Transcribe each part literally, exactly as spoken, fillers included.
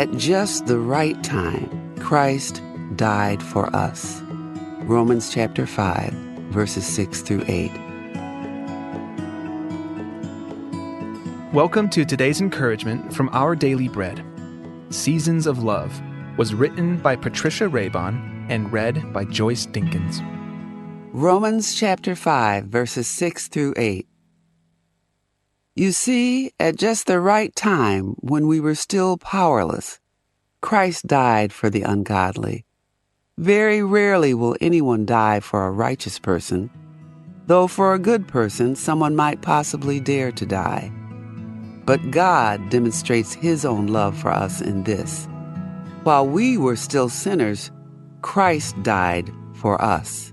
At just the right time, Christ died for us. Romans chapter five, verses six through eight. Welcome to today's encouragement from Our Daily Bread. Seasons of Love was written by Patricia Raybon and read by Joyce Dinkins. Romans chapter five, verses six through eight. You see, at just the right time, when we were still powerless, Christ died for the ungodly. Very rarely will anyone die for a righteous person, though for a good person someone might possibly dare to die. But God demonstrates his own love for us in this: while we were still sinners, Christ died for us.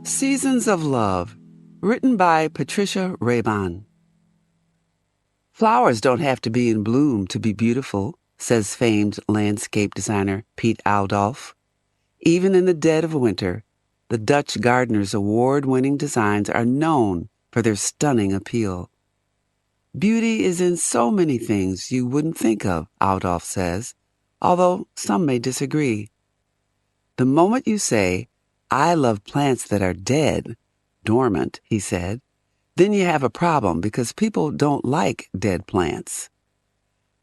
Seasons of Love, written by Patricia Raybon. "Flowers don't have to be in bloom to be beautiful," says famed landscape designer Piet Oudolf. Even in the dead of winter, the Dutch gardener's award-winning designs are known for their stunning appeal. "Beauty is in so many things you wouldn't think of," Oudolf says, although some may disagree. "The moment you say, 'I love plants that are dead, dormant,'" he said, "then you have a problem because people don't like dead plants."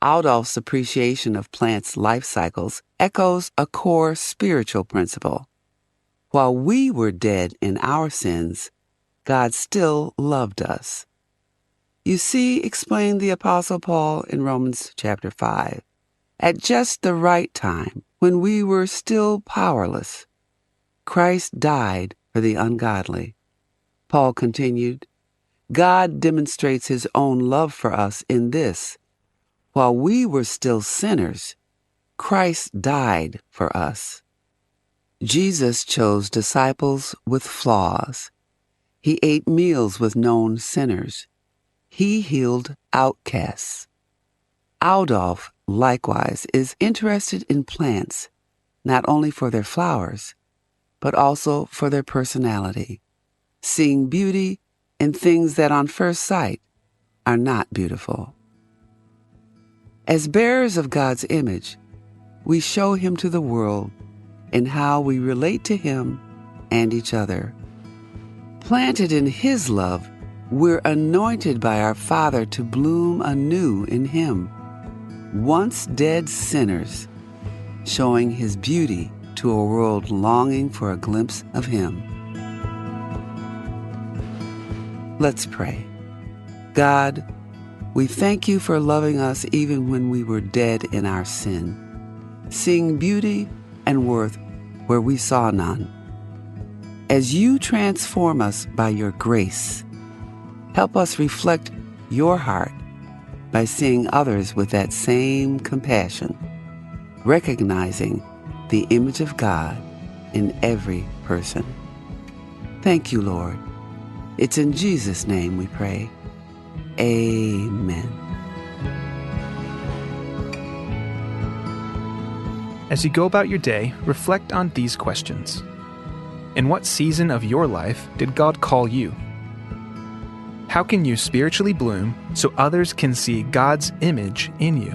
Oudolf's appreciation of plants' life cycles echoes a core spiritual principle. While we were dead in our sins, God still loved us. "You see," explained the Apostle Paul in Romans chapter five, "at just the right time, when we were still powerless, Christ died for the ungodly." Paul continued, "God demonstrates his own love for us in this: while we were still sinners, Christ died for us." Jesus chose disciples with flaws. He ate meals with known sinners. He healed outcasts. Oudolf, likewise, is interested in plants, not only for their flowers, but also for their personality, seeing beauty in things that on first sight are not beautiful. As bearers of God's image, we show him to the world in how we relate to him and each other. Planted in his love, we're anointed by our Father to bloom anew in him. Once dead sinners, showing his beauty to a world longing for a glimpse of him. Let's pray. God, we thank you for loving us even when we were dead in our sin, seeing beauty and worth where we saw none. As you transform us by your grace, help us reflect your heart by seeing others with that same compassion, recognizing the image of God in every person. Thank you, Lord. It's in Jesus' name we pray. Amen. As you go about your day, reflect on these questions. In what season of your life did God call you? How can you spiritually bloom so others can see God's image in you?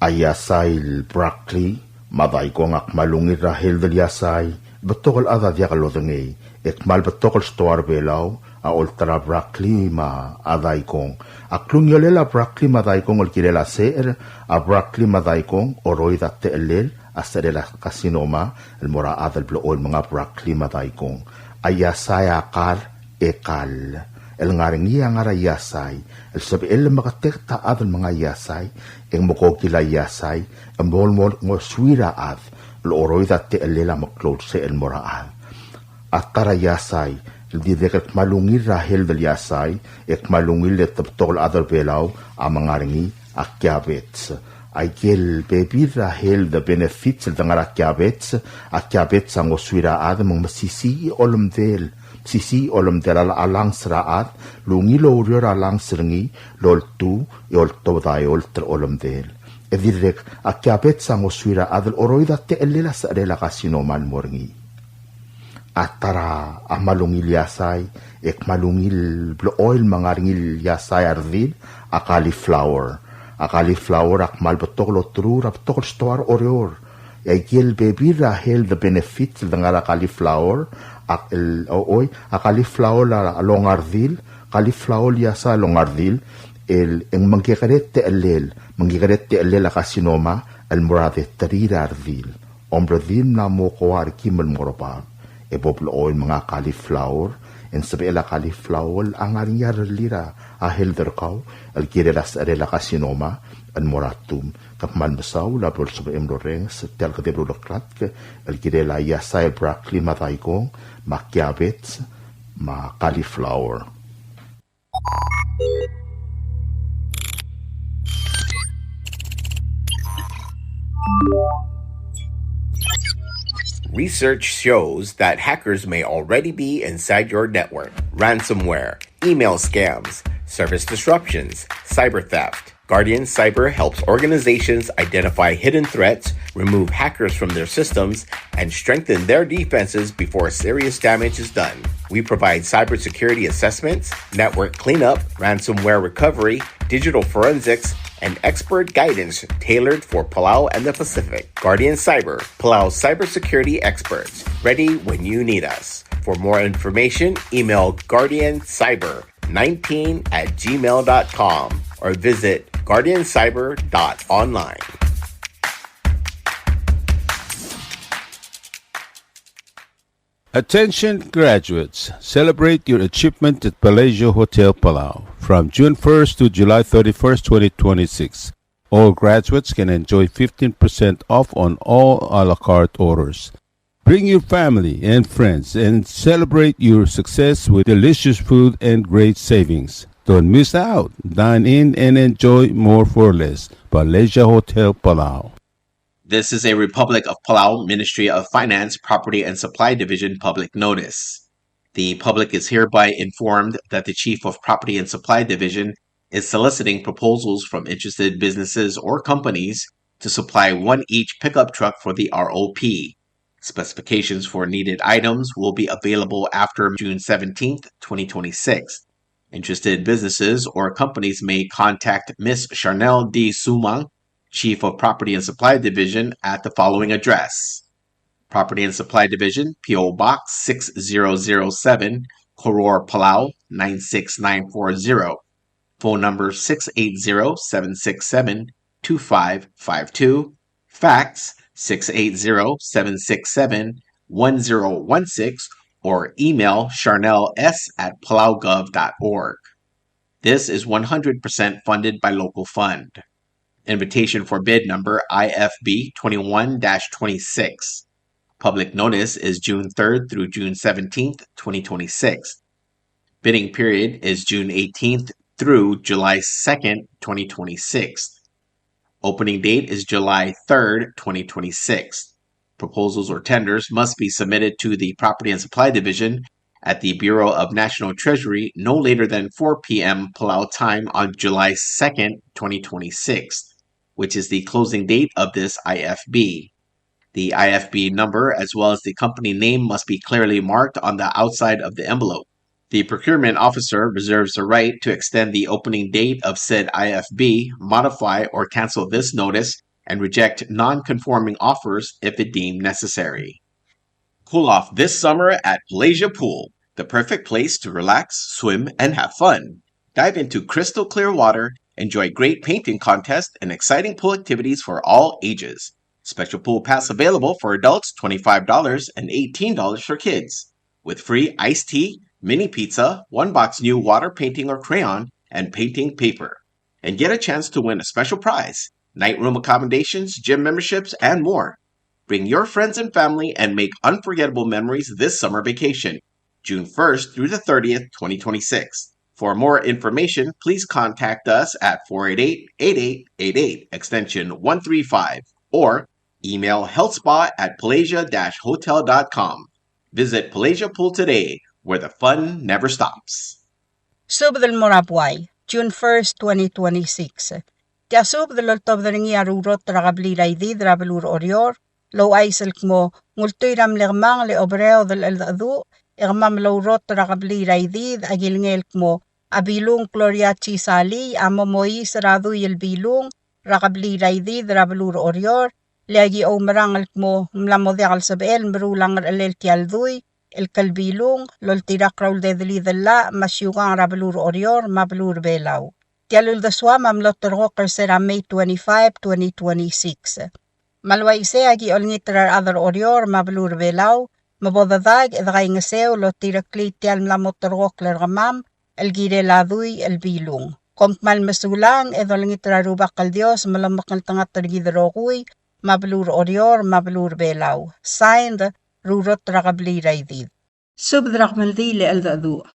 A iasai el broccoli me a daikong a kmal ungil er a health el iasai, betok el chad a diak lodengei, e kmal betok el stoa er Belau a olterau a broccoli me a daikong. A klungiolel a broccoli me a daikong el kirel a secher, a broccoli me a daikong a cheroid a techellel a secherel a carcinoma el mo er a chad el blechoel menga broccoli me a daikong. A iasai a kar e kall. El ngar er ngii a ngar er a iasai el sebechel el meketeket a chad el menga iasai, e ng mekokil a iasai, e mo, mo ngosuir a chad el cheroid a techellel a meklou el secher el mo er a chad. A ta er a iasai el dirrek el kmal ungil er a health el iasai, e kmal ungil e te betok el chad er Belau a menga er ngii a kiabets. Aike el bebil er a health benefits el de ngar er a kiabets, a kiabets a ngosuir a chad me ng mesisiich a olemdel, mesisiich a olemdel a, a lungs er a chad, el ungil oureor a lungs er ngii el oltuu e oltobed a eolt er a olemdel. E dirrek a Kiabets a ngosuir a chad el oroid a techellel a secherel a carcinoma el mo er ngii. A ta er a kmal ungil iasai, e kmal ungil blechoel me a ngar er ngii el iasai a redil, a cauliflower. A cauliflower a kmal betok el oterur, a betok el stoa er Oreor. E aike el bebil er a health benefits el de ngar er a cauliflower, a, el, o, oi, a cauliflower a, a longa a redil, cauliflower el iasai a longa a redil, el, e ng mengkekerei a techellel, mengkekerei a techellel a carcinoma el mo er a deterir a redil. Omredil mla mo koa er kim el mo er bab. E bo blechoel me a cauliflower, e ng sebechel a cauliflower a ngar er ngii a rellii er a health er kau, el kirel a secherel a carcinoma el mo er a tum. Ke kmal mesaul a bo lsebechem el orrenges tia el kedeb el uleklatk el kirel a iasai el broccoli me a daikong, me a kiabets, me a cauliflower. Research shows that hackers may already be inside your network. Ransomware, email scams, service disruptions, cyber theft. Guardian Cyber helps organizations identify hidden threats, remove hackers from their systems, and strengthen their defenses before serious damage is done. We provide cybersecurity assessments, network cleanup, ransomware recovery, digital forensics, and expert guidance tailored for Palau and the Pacific. Guardian Cyber, Palau's cybersecurity experts, ready when you need us. For more information, email guardian cyber nineteen at gmail dot com or visit guardian cyber dot online. Attention graduates, celebrate your achievement at Palasia Hotel Palau from June first to July thirty-first, twenty twenty-six. All graduates can enjoy fifteen percent off on all a la carte orders. Bring your family and friends and celebrate your success with delicious food and great savings. Don't miss out. Dine in and enjoy more for less. Palasia Hotel Palau. This is a Republic of Palau Ministry of Finance, Property and Supply Division public notice. The public is hereby informed that the Chief of Property and Supply Division is soliciting proposals from interested businesses or companies to supply one each pickup truck for the R O P. Specifications for needed items will be available after June seventeenth, twenty twenty-six. Interested businesses or companies may contact Miss Charnel D. Sumang, Chief of Property and Supply Division, at the following address: Property and Supply Division, P O Box six zero zero seven, Koror, Palau nine six nine four zero. Phone number six eight zero, seven six seven, two five five two. Fax six eight zero, seven six seven, one zero one six, or email charnels at palaugov dot org. This is one hundred percent funded by local fund. Invitation for bid number I F B twenty-one dash twenty-six. Public notice is June third through June seventeenth, twenty twenty-six. Bidding period is June eighteenth through July second, twenty twenty-six. Opening date is July third, twenty twenty-six. Proposals or tenders must be submitted to the Property and Supply Division at the Bureau of National Treasury no later than four p.m. Palau time on July second, twenty twenty-six, which is the closing date of this I F B. The I F B number, as well as the company name, must be clearly marked on the outside of the envelope. The procurement officer reserves the right to extend the opening date of said I F B, modify or cancel this notice, and reject non-conforming offers if it deemed necessary. Cool off this summer at Palasia Pool, the perfect place to relax, swim, and have fun. Dive into crystal clear water, enjoy great painting contests, and exciting pool activities for all ages. Special pool pass available for adults, twenty-five dollars, and eighteen dollars for kids, with free iced tea, mini pizza, one box new water painting or crayon, and painting paper. And get a chance to win a special prize: night room accommodations, gym memberships, and more. Bring your friends and family and make unforgettable memories this summer vacation, June first through the thirtieth, twenty twenty-six. For more information, please contact us at four eight eight, eight eight eight eight, extension one three five, or email healthspa at palasia dash hotel dot com. Visit Palasia Pool today, where the fun never stops. Subed el mo er a buai, June first, twenty twenty-six. Tia subed el oltobed er ngii a Rurot er a kebliil er a Idid er a beluu er Oreor, el ouchais el kmo ng ultuil er a mle kemanget e oberaod el cheldecheduch e kemam el Rurot er a kebliil er a Idid a kilengei el kmo a Bilung Gloria G. Salii a mo mois er a dui el Bilung er a kebliil er a Idid er a beluu er Oreor, le aki oumerang el kmo ng mla mo diak el sebechel el meruul a ngerechelel tia el dui el Klbilung el oltirakl er a uldedelid el llach me a siukang er a beluu er Oreor me a beluu er Belau. Tia el uldesuam a mlo ulterekokl er se er a May twenty-five, twenty twenty-six. Me a le uaisei e aki olengit er a rechad er Oreor me a beluu er Belau me bo dedak e dekaingeseu el otireklii tia el mla mo ulterekokl er kemam el kirel a dui el Bilung. Kom kmal mesulang e dolengit er a Rubak el Dios me lomekngeltengat er kid el rokui me a beluu er Oreor me a beluu er Belau. Signed, Rurot er a kebliil er a Idid. Subed er a kemeldiil e cheldecheduch.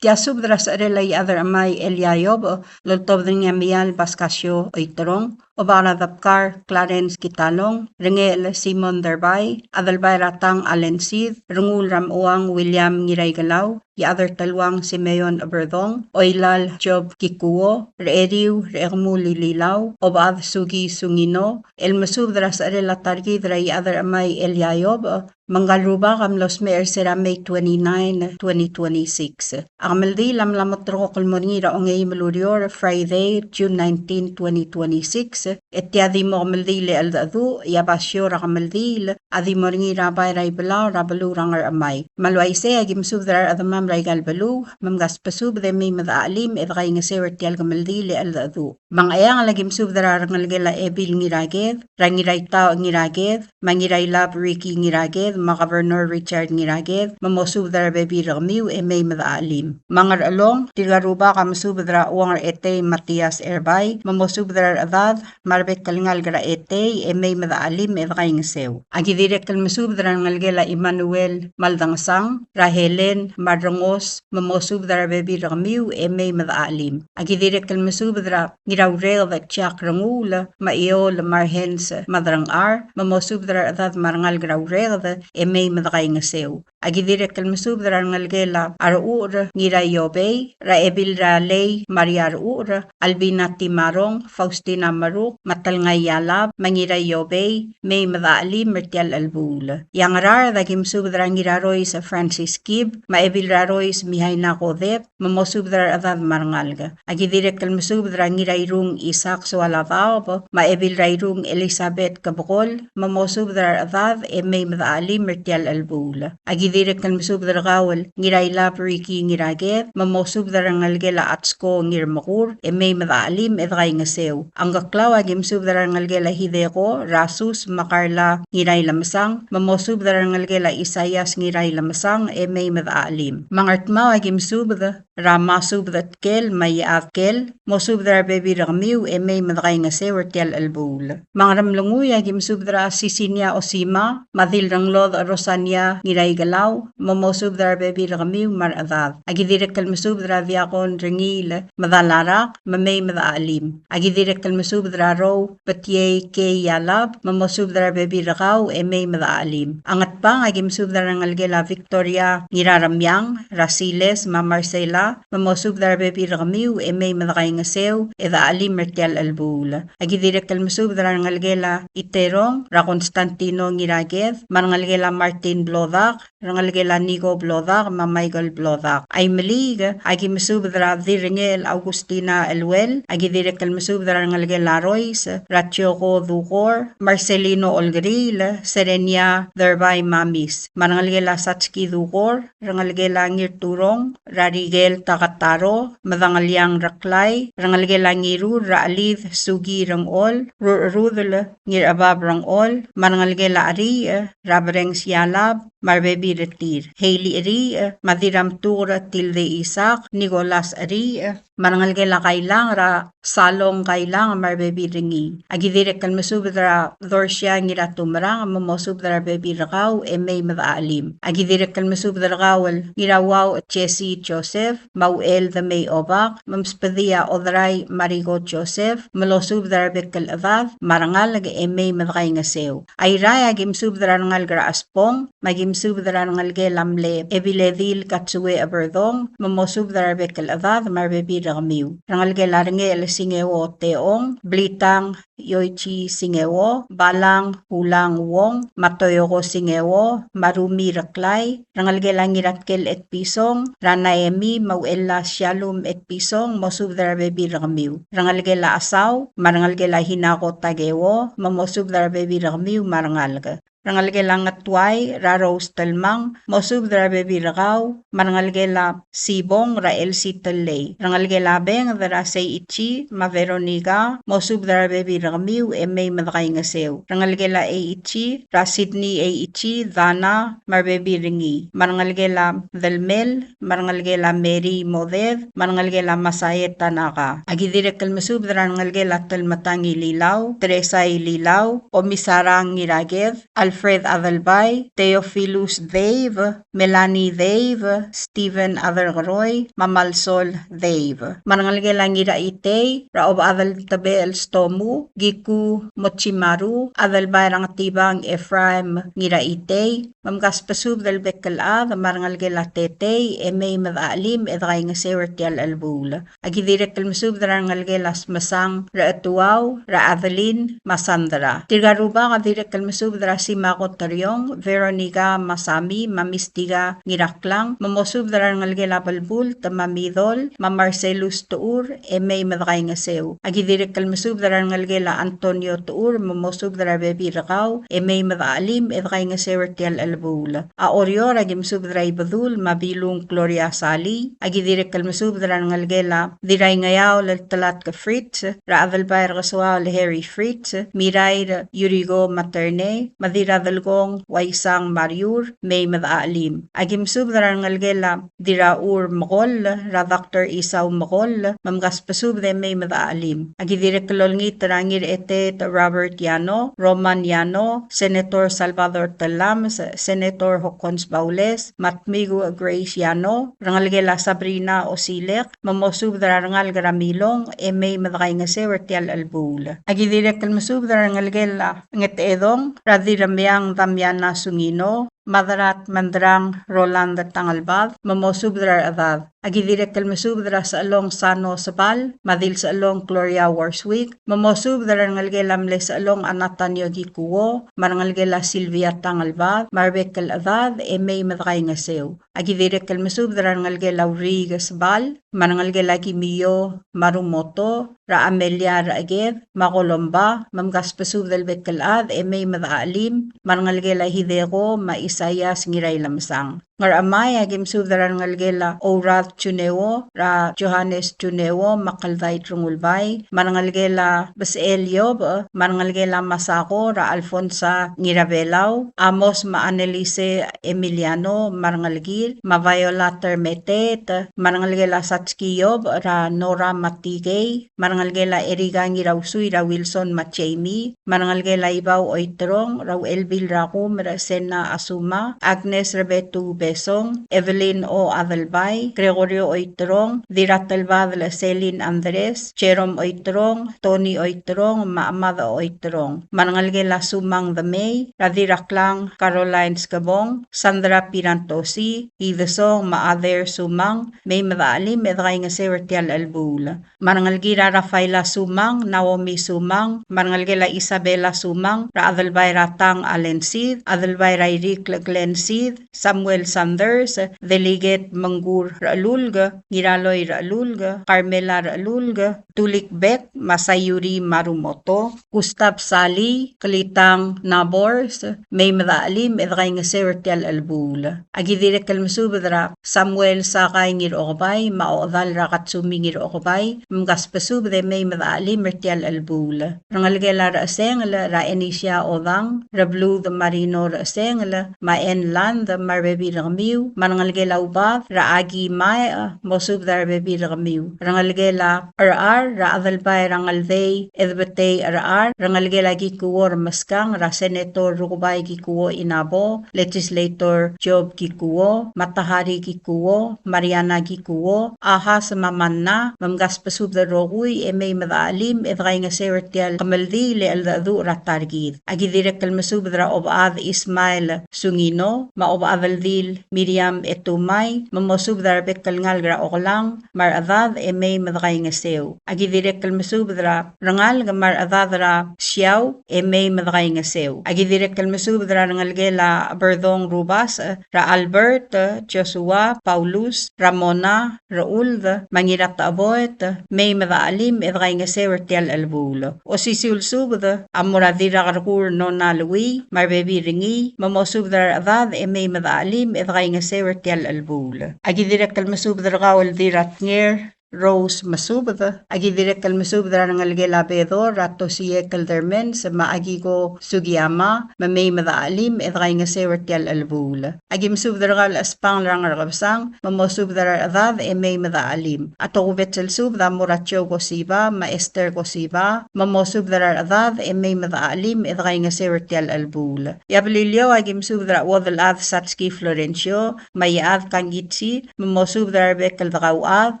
Tia subed er a secherel a Iechad er a Chemai Elia Iobech el oltobed er ngii a Mial Pascasio Oiterong, Obak er a Debkar Clarence Kitalong, Rengechel Simon Derbai, Adelbai er a Tang Allen Sid, Rengul er a Mechuang William Ngiraikelau, Iechad er a Teluang Simeon Eberdong, Oilal Job Kikuo, Recheriu Rechekemul Ililau, Obechad Suki Sungino, el mesubed er a secherel a ta er kid er a Iechad er a Chemai Elia Iobech, me ngka el rubak a mlo smecher er se er a May twenty-nine, twenty twenty-six. A kemeldiil a mla mo ulterekokl el mo er ngii er a ongeim el ureor, Friday, June nineteen, twenty twenty-six, e tia di mo kemeldiil e cheldecheduch, e a basio er a kemeldiil a di mo er ngii er a bai er a Ibelau er a beluu er a Ngerchemai. Me a le uaisei e aki mesubed er a rechedemam er aika el beluu, me mkasbesubed e mei me dechachelim e dekaingeseu er tia el kemeldiil e cheldecheduch. Me a Ngcheangel a ki mesubed er a rengelekel a Ebil Ngiraked, er a Ngiraitaoch Ngiraked, me a Ngirailab Ricky Ngiraked, me a Governor Richard Ngiraked, me mosubed er a rebebil er kemiu e mei me dechachelim. Me a Ngerchelong, tirka el rubak a mesubed er a Uong er a Etei Matias Erbai, me mosubed er a rechedad me a rebek el ngalek er a Etei e mei me dechachelim e dekaingeseu. A ki dirrek el mesubed er a rengelekel a Emmanuel Maldangesang, er a Helen me a Rengos, me mosubed er a rebebil er kemiu e mei me dechachelim. A ki dirrek el mesubed er a Ngiraureked Jack Renguul, me a Eol me a Rehens Madrangchar, me mosubed er a rechedad me a rengalek er a Ureked e mei me dekaingeseu. A ki dirrek el mesubed er a rengelekel a Rechucher Ngiraiobei, er a Ebil er a Lei Maria Rechucher, Albina Timarong, Faustina Maruk, me a Telngai Ialab, me a Ngiraiobei, mei me dechachelim er tia el chelebuul. E a Ngaraard a ki mesubed er a Ngirarois Francis Kib, me a Ebil er a Rois Mihaina Kodep, me mosubed er a rechedad me a rengalek. A ki dirrek el mesubed er a Ngirairung Isaac Soaladaob, me a Ebil er a Irung Elizabeth Kebekol, me mosubed er a rechedad e mei me dechachelim er tia el chelebuul. A ki dirrek el mesubed er kau el Ngirailab Ricky Ngiraked, me mosubed er a rengelekel a Atsko Ngirmekur, e mei me dechachelim e dekaingeseu. A Ngkeklau a ki mesubed er a rengelekel a Hideko, er a Sus me a Karla Ngirailemesang, me mosubed er a rengelekel a Isaias Ngirailemesang, e mei me dechachelim. Me a Ngardmau a ki mesubed er a Masubed Tkel me a Iechad Tkel, mosubed er a rebebil er kemiu e mei me dekaingeseu er tia el chelebuul. Me a Ngeremlengui a ki mesubed er a Sisinia Osima, me a Dilrenglodech Rosania Ngiraikelau, me mosubed er a rebebil er kemiu me a rechedad. A ki dirrek el mesubed er a Diakon Rengiil Medalarak, me mei me dechachelim. A ki dirrek el mesubed er a Rou Betiei Kei Ialab, me mosubed er a rebebil er kau e mei me dechachelim. A Ngatpang a ki mesubed er a rengelekel a Victoria Ngiraremiang, er a Siles me a Marcela, me mosubed er a rebebil er kemiu e mei me dekaingeseu e dechachelim er tia el chelebuul. A ki dirrek el mesubed er a rengelekel a Iterong, er a Constantino Ngiraked, me a rengelekel a Martin Blodak, rengelekel a Niko Blodak me a Michael Blodak. A Imeliik a ki mesubed er a Dirrengel Augustina Eluel, a ki dirrek el mesubed er a rengelekel a Rois, er a Tioko Dukor, Marcelino Olkeriil, Serenia Derbai me a Mis, me a rengelekel a Satski Dukor, rengelekel a Ngirturong, er a Rikel Takataro, Medangeliang Reklai, rengelekel a Ngirur, er a Chelid Suki Rengol, Rurcherudel Ngirchebab Rengol, me a rengelekel a Cheriich, er a Berengs Ialab, me a rebebil er tir. Heili Cheriich, me a Diramtuker Tilde Isak, Nicholas Cheriich, me a rengelekel a Kailang, er a Salong Kailang, me a rebebil er ngii. A ki dirrek el mesubed er a Dorsia Ngiratumerang, me mosubed er a rebebil er kau e mei me dechachelim. A ki dirrek el mesubed er kau el Ngirauau Jesse Joseph, me a Uchel Demei Obak, me msubedii a Oderai Mariko Joseph, me losubed er a rebek el chedad me a rengalek e mei me dekaingeseu. A Irrai a ki mesubed er a rengalek er a Chesbong, me a ki mesubed er a rengelekel a mle Ebiledil Katsue Eberdong, me mosubed er a rebek el chedad me a rebebil Kemiu. Rengelekel a Rengechel Singeo Teong, Blitang Yoichi Singeo, Balang Hulang Wong, Matoyoko Singeo, Marumi Reklai, rengelekel a Ngiratkel Etpison, er a Naemi me a Uchella Shalom Etpison, mosubed er a rebebil er kemiu. Rengelekel a Asau, me a rengelekel a Hinako Takeo, me mosubed er a rebebil er kemiu me a rengalek. Rengelekel a Ngetuai, er a Rose Telmang, mosubed er a rebebil er kau, me a rengelekel a Sibong, er a Elsie Tellei. Rengelekel a Benged, er a Seichi, me a Veronica, mosubed er a rebebil er kemiu, e mei me dekaingeseu. Rengelekel a Eichi, er a Sydney Eichi, Dana, me a rebebil er ngii. Me a rengelekel a Delmel, me a rengelekel a Mary Moded, me a rengelekel a Masae Tanaka. Aki dirrek el mesubed er a rengelekel a Telmetang Ililau, Teresa Ililau, Omisarang Ngiraked, Alfred Adelbai, Theophilus Dave, Melanie Dave, Stephen Aderkeroi, me a Malsol Dave. Me a rengelekel a Ngiraitei, er a Obechad el Tebechel Stomu, Giku Mochimaru, Adelbai er a Ngetibang Ephraim Ngiraitei, me mkasbesubed el bek el chad me a rengelekel a Tetei, e mei me dechachelim e dekaingeseu er tia el chelebuul. Aki dirrek el mesubed er a rengelekel a Smesang, er a Chetuau, er a Adeline, me a Sandra. Tirka el rubak a dirrek el mesubed er a Simako Teriong, Veronica, me a Sami, me a Mistika Ngiraklang, me mosubed er a rengelekel a Belbult, me a Midol, me a Marcelus Techur, e mei me dekaingeseu. Aki dirrek el mesubed er a rengelekel a Antonio Techur, me mosubed er a rebebil er kau, e mei me dechachelim e dekaingeseu er tia el chelebuul. A Oreor, aki mesubed er a Ibedul, me a Bilung Gloria Salii, aki dirrek el mesubed er a rengelekel a Diraingeaol el Telatk Fritz, er a Adelbai er a Kesuaol Harry Fritz, Mirair Yuriko Maternei, me a Diradelkong Waisang Mariur, mei me dechachelim. Aki mesubed er a rengelekel a Dirrachur Mekoll, er a Doctor Isau Mekoll, me mkasbesubed e mei me dechachelim. Aki dirrek el olengit er a Ngirchetet Robert Yano, Roman Yano, Senator Salvador Tellames, Senator Hokkons Baules, me a Tmiku Grace Yano, rengelekel a Sabrina Osilek, me mosubed er a rengalek er a Milong, e mei me dekaingeseu er tia el chelebuul. Aki dirrek el mesubed er a rengelekel a Ngetedong, er a Dirremeang Damiana Sungino, me a Derat Mendrang Roland Tangelbad, me mosubed er a rechedad. Aki dirrek el mesubed er a Sechelong Sano Sebal, me a Dilsechelong Gloria Worswick, me mosubed er a rengelekel a mle Sechelong a Natanio Kikuo, me a rengelekel a Silvia Tangelbad, me a rebek el chedad, e mei me dekaingeseu. Aki dirrek el mesubed er a rengelekel a Uriik Sebal, me a rengelekel a Kimio Marumoto, er a Amelia Recheked, me a Kolomba, me mkasbesubed el bek el chad, e mei me dechachelim, me a rengelekel a Hideko, me a Isaias Ngirailemesang. Ngerchemai, aki mesubed er a rengelekel a Ourad Juneo, er a Johannes Juneo, me a Keldait Rengulbai, me a rengelekel a Besechel Iobech, me a rengelekel a Masako, er a Alfonsa Ngirabelau, Amos me a Annelise Emiliano, me a rengelekir, me a Viola Termeteet, me a rengelekel a Satski Iobech, er a Nora me a Tikei, me a rengelekel a Erika Ngirausui, er a Wilson me a Jamie, me a rengelekel a Ibau Oiterong, er a Uchelbil er a Kum, er a Sena Asuma, Agnes Rebetu Besong, Evelyn O. Adelbai, Gregorio Oiterong, Dirratelbadel Selin Andres, Jerome Oiterong, Tony Oiterong, me a Amada Oiterong. Me a rengelekel a Sumang Demei, er a Dirraklang Caroline Skebong, Sandra Pirantosi, Idesong, me a Ader Sumang, mei me dechachelim e dekaingeseu er tia el chelebuul. Me a rengelekir a Rafaela Sumang, Naomi Sumang, me a rengelekel a Isabela Sumang, er a Adelbai er a Tang Allen Sid, Adelbai er a Irikl Glenn Sid, Samuel Sanders, Delegate Mengkur Rechelulk, Ngiraloi Rechelulk, Carmela Rechelulk, Tulik Beck, me a Sayuri Marumoto, Gustav Sali, Klitang Nabors, mei me dechachelim e dekaingeseu er tia el chelebuul. Aki dirrek el mesubed er a Samuel Sakai Ngirokebai, me a ochedal er a Katsumi Ngirokebai, me mkasbesubed e mei me dechachelim er tia el chelebuul. Rengelekel a Rechesengel, er a Enisia Odang, Rebluud Marino Rechesengel, me a Enland, me a rebebil er kemiu, me a rengelekel a Ubad, er a Aki Maech, mosubed er a rebebil er kemiu. Rengelekel a Cherchar, er a Adelbai er a Ngeldei Edbetei Cherchar, rengelekel a Kikuo Remeskang, er a Senator Rukebai Kikuo Inabo, Legislator Job Kikuo, Matahari Kikuo, Mariana Kikuo, Ahas me a Manna, me mkasbesubed el rokui e mei me dechachelim e dekaingeseu er tia el kemeldiil e cheldecheduch er a ta er kid. Aki dirrek el mesubed er a Obechad Ismael Sungino, me a Obechad el Dil Miriam Etumai, me mosubed er a rebek el ngalek er a Oklang me a rechedad e mei me dekaingeseu. Aki dirrek el mesubed er a rengalek me a rechedad er a Siau e mei me dekaingeseu. Aki dirrek el mesubed er a rengelekel a Berdong Rubasech, er a Albert, Joshua, Paulus, Ramona, Rechuld, me a Ngiratecheboet, mei me dechelim e dekaingeseu er tia el chelebuul. Osisiu el subed a mo er a Dirrakerkur Nona Lui, me a rebebil er ngii, me mosubed er a rechedad e mei me dechelim e dekaingeseu er tia el chelebuul. Aki dirrek el mesubed er kau el Dirratnger Rose Mesubed, aki dirrek el mesubed er a rengelekel a Bedor, er a Tosie Keldermans, me a Akiko Sugiyama, me mei me dechelim e dekaingeseu er tia el chelebuul. Aki mesubed er kau el Espangel er a Ngerkebesang, me mosubed er a rechedad e mei me dechelim. A tokubets el subed a mo er a Joe Kosiba, me a Esther Kosiba, me mosubed er a rechedad e mei me dechelim e dekaingeseu er tia el chelebuul. E a Beliliou aki mesubed er a Uodelchad Satski Florencio, me a Iechad Kangitsi, me mosubed er a rebek el dekauchad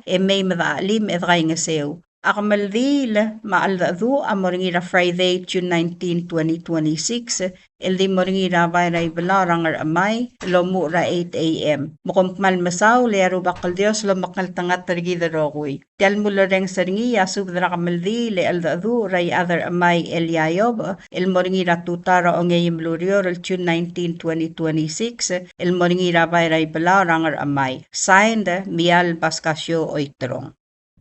e mei me dechelim e dekaingeseu. A kemeldiil me a cheldecheduch a mo er ngii er a Friday, June nineteen, twenty twenty-six, el di mo er ngii er a bai er a Ibelau er a Ngerchemai, el omuchel er a eight A M. Me kom kmal mesaul e a Rubak el Dios lomekngeltengat er kid el rokui. Tia el mulerrenges er ngii a subed er a kemeldiil e cheldecheduch er a Iechad er Chemai Elia Iobech, el mo er ngii er a tutau er a ongeim el ureor el June nineteen, twenty twenty-six, el mo er ngii er a bai er a Ibelau er a Ngerchemai. Signed, Mial Pascasio Oiterong.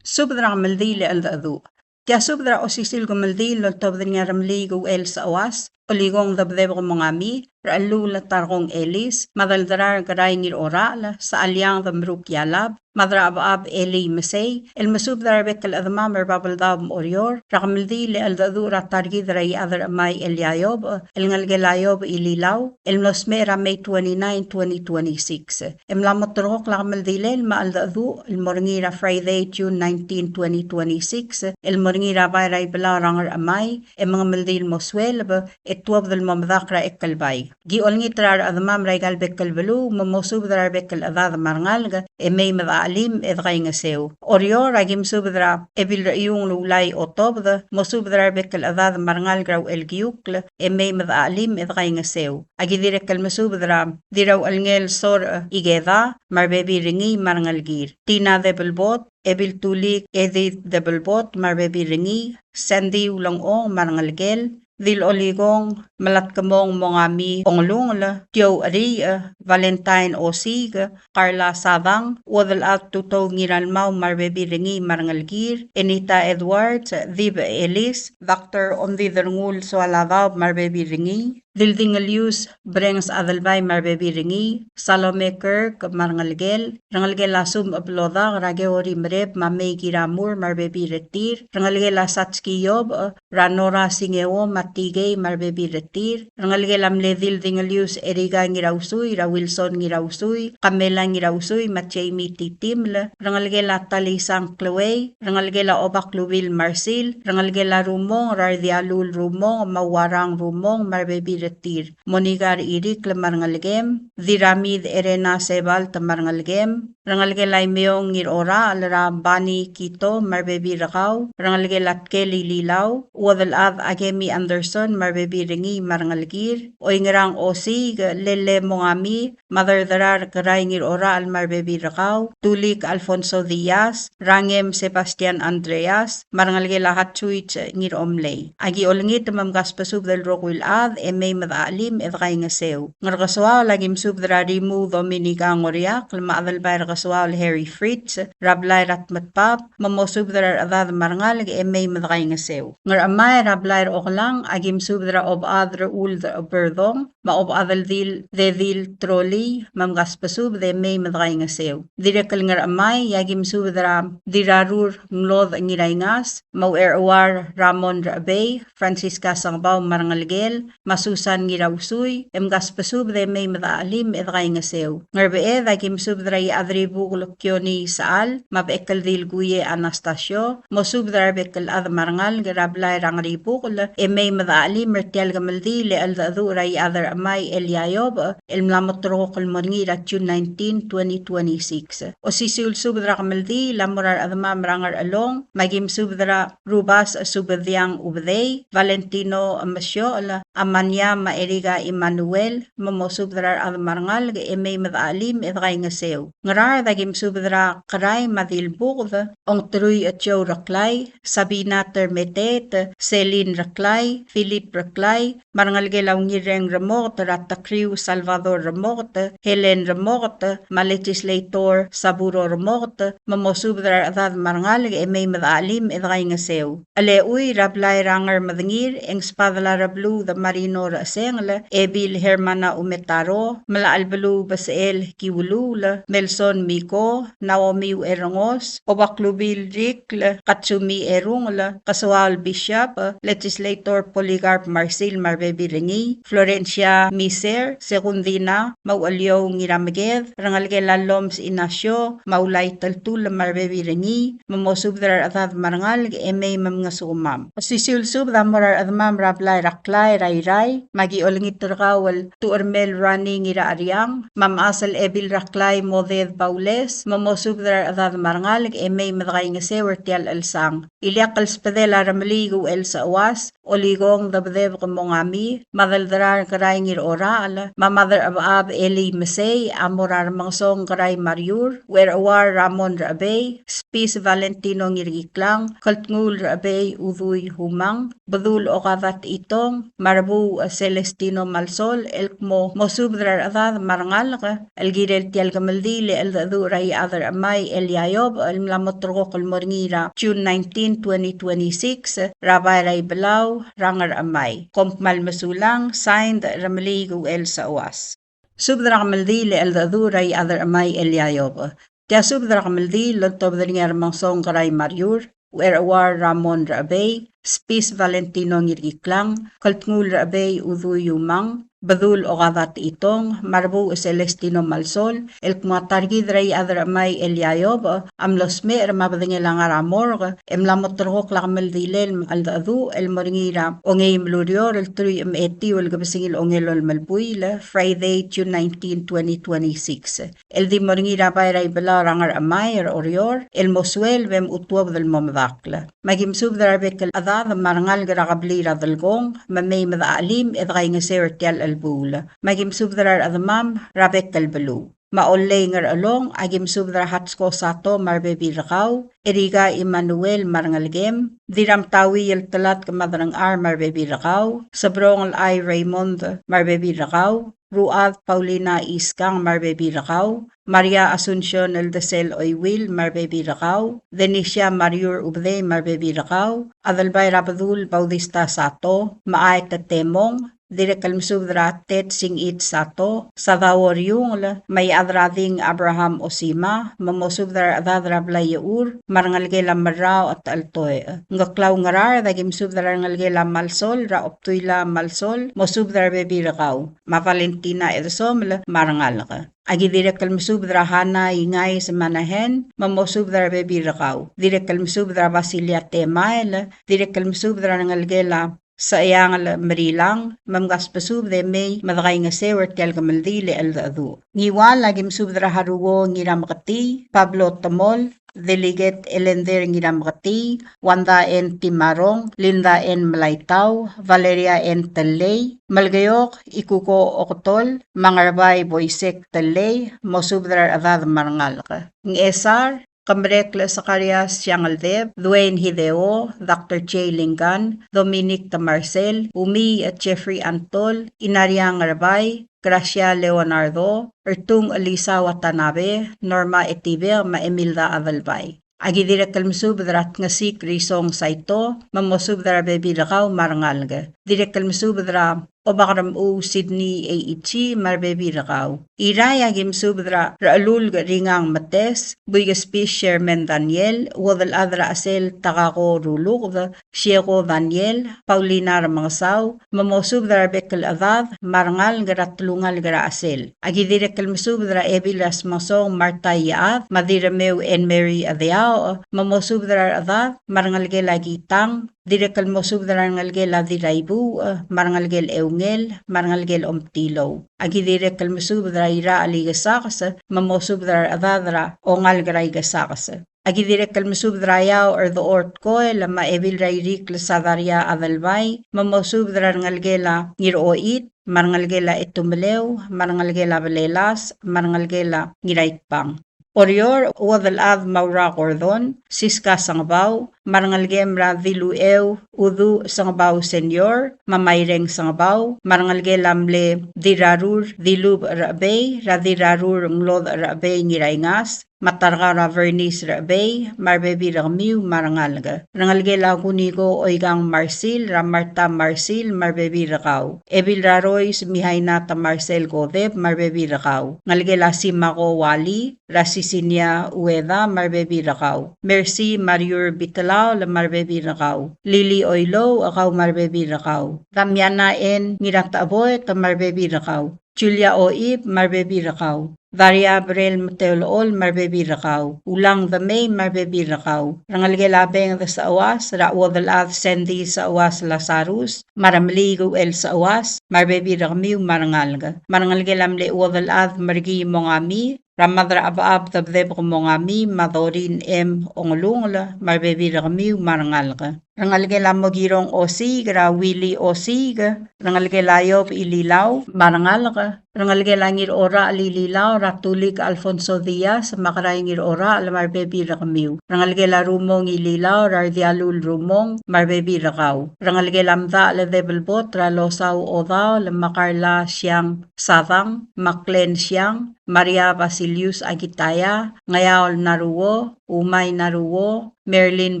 Subed er a kemeldiil e cheldecheduch. Tia subed er a osisiu el kemeldiil el oltobed er ngii a Remeliik Uchel Sechoas, Olikong Debedebek Mongami, Rechelluul Tarkong Elis, me a Delderar Kerai Ngirorachel, Sechaliang Demeruk Ialab, me a Drachebechab Eli Mesei, el mesubed er a rebek el chedemam er a Babeldaob me a Oreor, er a kemeldiil e cheldecheduch er a ta er kid er a Iechad er Chemai Elia Iobech, el ngelekel a Iobech Ililau, el mlo smecher er a May twenty-nine, twenty twenty-six. E mla mo terrekokl a kemeldilel me a cheldecheduch el mo er ngii er a Friday, June nineteen, twenty twenty-six, el mo er ngii er a bai er a Ibelau er a Ngerchemai, e mengemeldiil mo sueleb, e tuobed el mo medakl er a Ekelbai. Ki olengit er a rechedemam er aika el bek el beluu, me mosubed er a rebek el chedad me a rengalek, e mei me dechelim e dekaingeseu. Oreor, aki mesubed er a Ebil er a Iung el Ulai Otobed, mosubed er a rebek el chedad me a rengalek er a Uchelkiukl, e mei me dechelim e dekaingeseu. Aki dirrek el mesubed er a Dirrauchelngel Sor Ikeda, me a rebebil er ngii me a rengelekir. Tina Debelbot, Ebil Tulik Edith Debelbot, me a rebebil er ngii, Sandy Ulengchong, me a rengelekel, Dil Olikong, Melatkemong Mongami Ongelungel, Tiou Eriich, Valentine Osiik, Carla Sadang, Uodelchad Tutou Ngiralmau, me a rebebil er ngii me a rengelekir, Enita Edwards, Dib Elis, Doctor Omdid er Ngul Soaladaob, me a rebebil er ngii, Dildingelius Brengs Adelbai, me a rebebil er ngii, Salome Kirk, me a rengelekel, rengelekel a Sum Eblodak, er a Keori Mereb, me a Mei Kiramur, me a rebebil er tir, rengelekel a Satski Iobech, er a Nora Singeo, me a Tikei, me a rebebil er tir, rengelekel a mle Dildingelius Erika Ngirausui, er a Wilson Ngirausui, Kamela Ngirausui, me a Jamie Titiml, rengelekel a Talisang Chloe, rengelekel a Obaklubil Marsil, rengelekel a Rumong, er a Rdialul Rumong, me a Uarang Rumong, me a rebebil er tir, Monika er Irikl me a rengelekem, Diramid Erena Sebalt me a rengelekem, rengelekel a Imeong Ngirorachel, er a Bani Kito me a rebebil er kau, rengelekel a Tkel Ililau, Uodelchad Akemi Anderson me a rebebil er ngii me a rengelekir, Oingerang Osiik, Lele Mongami, me a Derderar Kerai Ngirorachel me a rebebil er kau, Tulik Alfonso Diaz, Rangem Sebastian Andreas, me a rengelekel a Hatsuich Ngiromlei. Aki olengit me mkasbesubed el rokui el chad e mei me dechelim e dekaingeseu. Ngerkesoaol, aki mesubed er a Rimuu Dominica Ngoriakl, me a Adelbai er Kesoaol Harry Fritz, er a blai er a Tmetbab, me mosubed er a rechedad me a rengalek e mei me dekaingeseu. Ngerchemai, er a blai er Oklang, aki mesubed er a Obechad er Uld Berdong, me a Obechad el Dil, Dedil Trolii, me mkasbesubed e mei me dekaingeseu. Dirrek el Ngerchemai, e aki mesubed er a Dirrarur Nglod Ngiraingas, me a Ucherchuar Ramon Rechebei, Francisca Sengebau me a rengelekel, me a Susan Ngirausui, e mkasbesubed e mei me dechelim e dekaingeseu. Ngerbeched, aki mesubed er a Iechadribukel Kioni Sechal, me a Bechekeldil Kuie Anastasio, mosubed er a rebek el chad me a rengalek er a blai er a Ngeribukel, e mei me dechelim er tia el kemeldiil e cheldecheduch er a Iechad er Mai Eliayob, el mla moterekokl el mo er ngii er a June nineteen, twenty twenty-six. Osisiu el subed er a kemeldiil a mo er a rechedemam er a Ngerchelong, me aki mesubed er a Rubas Subediang Ubedei, Valentino Emesiochel, Amania me a Erika Emmanuel, me mosubed er a rechad me a rengalek e mei me dechelim e dekaingeseu. Ngaraard aki mesubed er a Kerai me a Dilbuked, Ongterui Echou Reklai, Sabina Termeteet, Celine Reklai, Philip Reklai, me a rengelekel a Ungirreng Remoket, er a Tekriu Salvador Remoket, Helen Remoket, me a Legislator Saburo Remoket, me mosubed er a rechedad me a rengalek e mei me dechelim e dekaingeseu. Cheleuiu er a blai er a Ngermedengir, e ng sbadel a Rebluud Marino Rechesengel, Ebil Hermana Umetaro, Melachelbeluu Besechel Kiuluul, Melson Miko, Naomi Uerengos, Obaklubil Rikl, Katsumi Erungel, Kesoaol Bishop, Legislator Polycarp Marsil me a rebebil er ngii, Florencia Miser, Segundina, me a Ucheliou Ngirameked, rengelekel a Loms Inacio, me a Ulai Teltull me a rebebil er ngii, me mosubed er a rechedad me a rengalek e mei me mngesukemam. Osisiu el subed a mo er a rechedemam er a blai er a Klai er a Irrai, me aki olengit er kau el Tuchermel Rani Ngiracheriang, me a mechas el Ebil er a Klai Moded Baules, me mosubed er a rechedad me a rengalek e mei me dekaingeseu er tia el chelsang. Ileakl el sbedel a Remeliik Uchel Sechuas, Olikong Debedebek Mongami, me a Delderar Kerai Ngirorachel, me a Maderchebechab Eli Mesei, a mo er a Remengesong Kerai Mariur, Ucherchuar Ramon Rechebei, Spis Valentino Ngirkiklang, Keltnguul Rechebei Udui Humang, Bedul Okada Techitong, me a Rebuuch Celestino Malsol, el kmo mosubed er a rechedad me a rengalek el kirel tia el kemeldiil e cheldecheduch er a Ichad er a Chemai Eliayob el mla moterekokl el mo er ngii er a June nineteen, twenty twenty-six, er a bai er a Ibelau er a Ngerchemai. Kom kmal mesulang, signed, Remeliik Uchel Sechuas. Subed er a kemeldiil e cheldecheduch er a Ichad er a Chemai Eliayob. Tia subed er a kemeldiil el oltobed er ngii a Remengesong Kerai Mariur, Ucherchuar Ramon Rechebei, Spis Valentino Ngirkiklang, Keltnguul Rechebei Udui Umang, Bedul Okada Techitong, me a Rebuuch Celestino Malsol, el kmo a ta er kid er a Ichad er a Chemai Eliayob a mlo smecher me a bedengel a ngar er a morgue, e mla moterekokl a kemeldilel me a cheldecheduch el mo er ngii er a ongeim el ureor el teruich me a etiu el kebesengil a ongelolem el buil, Friday, June nineteen, twenty twenty-six. El di mo er ngii er a bai er a Ibelau er a Ngerchemai er a Oreor, el mo sueleb e mo tuobed el mo medakl. Me aki mesubed er a rebek el chedad me a rengalek er a kebliil er a Delkong, me mei me dechelim e dekaingeseu er tia el chelebuul. Me aki mesubed er a rechedemam er a bek el beluu. Me a Ollei Ngerchelong, aki mesubed er a Hatsko Sato me a rebebil er kau, Erika Emmanuel me a rengelekem, Dirramtauii el Telatk me a Derengchar me a rebebil er kau, Sebrong el Ai Raymond me a rebebil er kau, Ruchad Paulina Iskang me a rebebil er kau, Maria Asuncion el Desel Oiwil me a rebebil er kau, Denisia Mariur Ubedei me a rebebil er kau, Adelbai er a Bedul Bautista Sato, me a Aet Temong, dirrek el mesubed er a Ted Singich Sato, Sadao Riungel, me a Iechad er a Ding Abraham Osima, me mosubed er a rechedad er a blai er a Ur, me a rengelekel a Merrau a Techeltoech. Ngkeklau Ngaraard, aki mesubed er a rengelekel a Malsol, er a Obtuila Malsol, mosubed er a rebebil er kau, me a Valentina Edesomel, me a rengalek. Aki dirrek el mesubed er a Hana Ingais Manahen, me mosubed er a rebebil er kau. Dirrek el mesubed er a Basilia Temael, dirrek el mesubed er a rengelekel a Secheangel Merilang, me mkasbesubed e mei me dekaingeseu er tia el kemeldiil e cheldecheduch. Ngiwal, aki mesubed er a Haruo Ngirameketii, Pablo Temol, Delegate Elender Ngirameketii, Wanda N. Timarong, Linda N. Melaitau, Valeria N. Tellei, Melekeok, Ikuko Oketol, me a Ngerbai Boisek Tellei, mosubed er a rechedad me a rengalek. Ngchesar, Kemrekl Zacarias Siangeldeb, Dwayne Hideo, Doctor Jay Lingan, Dominic Temarsel, Umi Jeffrey Antol, Inariang Ngerbai, Gracia Leonardo, Ertung Elisa Watanabe, Norma Etibek, me a Emilda Adelbai. Aki dirrek el mesubed er a Tngesik Risong Saito, me mosubed er a rebebil er kau me a rengalek. Dirrek el mesubed er a Obakermechuu Sydney Eichi me a rebebil er kau. Irrai, aki mesubed er a Rechelulk Ringang Metes, Buikespis Sherman Daniel, Uodelchad er a Chesel Takako Ruluked, Sieko Daniel, Paulina Remengesau, me mosubed er a rebek el chedad me a rengalek er a telungalek er a Chesel. Aki dirrek el mesubed er a Ebil er a Smasong Martha Iechad, me a Dirremeu Anne Mary Chedeaoch, me mosubed er a rechedad me a rengelekel a Kitang, Dirrek el mosubed er a rengelekel a Diraibuuch, me a rengelekel a Eungel, me a rengelekel a Omtilou. Aki dirrek el mesubed er a Irachel Ikesakes, me mosubed er a rechedad er a ongalek er a Ikesakes. Aki dirrek el mesubed er a Eaoch er Dechor Tkoel, me a Ebil er a Irikl Sadaria Adelbai, me mosubed er a rengelekel a Ngirochit, me a rengelekel a Etumeleu, me a rengelekel a Belelas, me a rengelekel a Ngiraitbang. Oreor, Uodelchad Maura Gordon, Siska Sengebau, me a rengelekem er a Dilucheu Uduch Sengebau Senior, me a Maireng Sengebau, me a rengelekel a mle Dirrarur Dilubech Rechebei, er a Dirrarur Nglodech Rechebei Ngiraingas, me a Tarkau er a Vernice Rechebei, me a rebebil er kemiu me a rengalek. Rengelekel a Kuniko Oikang Marsil, er a Marta Marsil, me a rebebil er kau. Ebil er a Rois Mihaina Tamarsel Kodep, me a rebebil er kau. Ngelekel a Simako Wali, er a Sisinia Ueda, me a rebebil er kau. Mercy Mariur Bitelaol, me a rebebil er kau. Lili Oilouch, kau me a rebebil er kau. Damiana N. Ngiratecheboet, me a rebebil er kau. Julia Oib, me a rebebil er kau. Daria Brel Meteolechol, me a rebebil er kau. Ulang Demei, me a rebebil er kau. Rengelekel a Benged Seuas, er a Uodelchad Sandy Seuas Lazarus, me a Remeliik Uchel Seuas, me a rebebil er kemiu me a rengalek. Me a rengelekel a mle Uodelchad Merkii Mongami, er a Mad er a Chebechab Debdebek Mongami, me a Dorin M. Ongelungel, me a rebebil er kemiu me a rengalek. Rengelekel a Mokirong Osiik, er a Willy Osiik, rengelekel a Iob Ililau, me a rengalek. Rengelekel a Ngirorachel Ililau, er a Tulik Alfonso Diaz, me a Kerai Ngirorachel, me a rebebil er kemiu. Rengelekel a Rumong Ililau, er a Rdialul Rumong, me a rebebil er kau. Rengelekel a Mdachel Debelbot, er a Losau Odaol, me a Karla Siang Sadang, me a Klen Siang, Maria Basilius Akitaya, Ngeaol Naruo, Umai Naruo, Merlin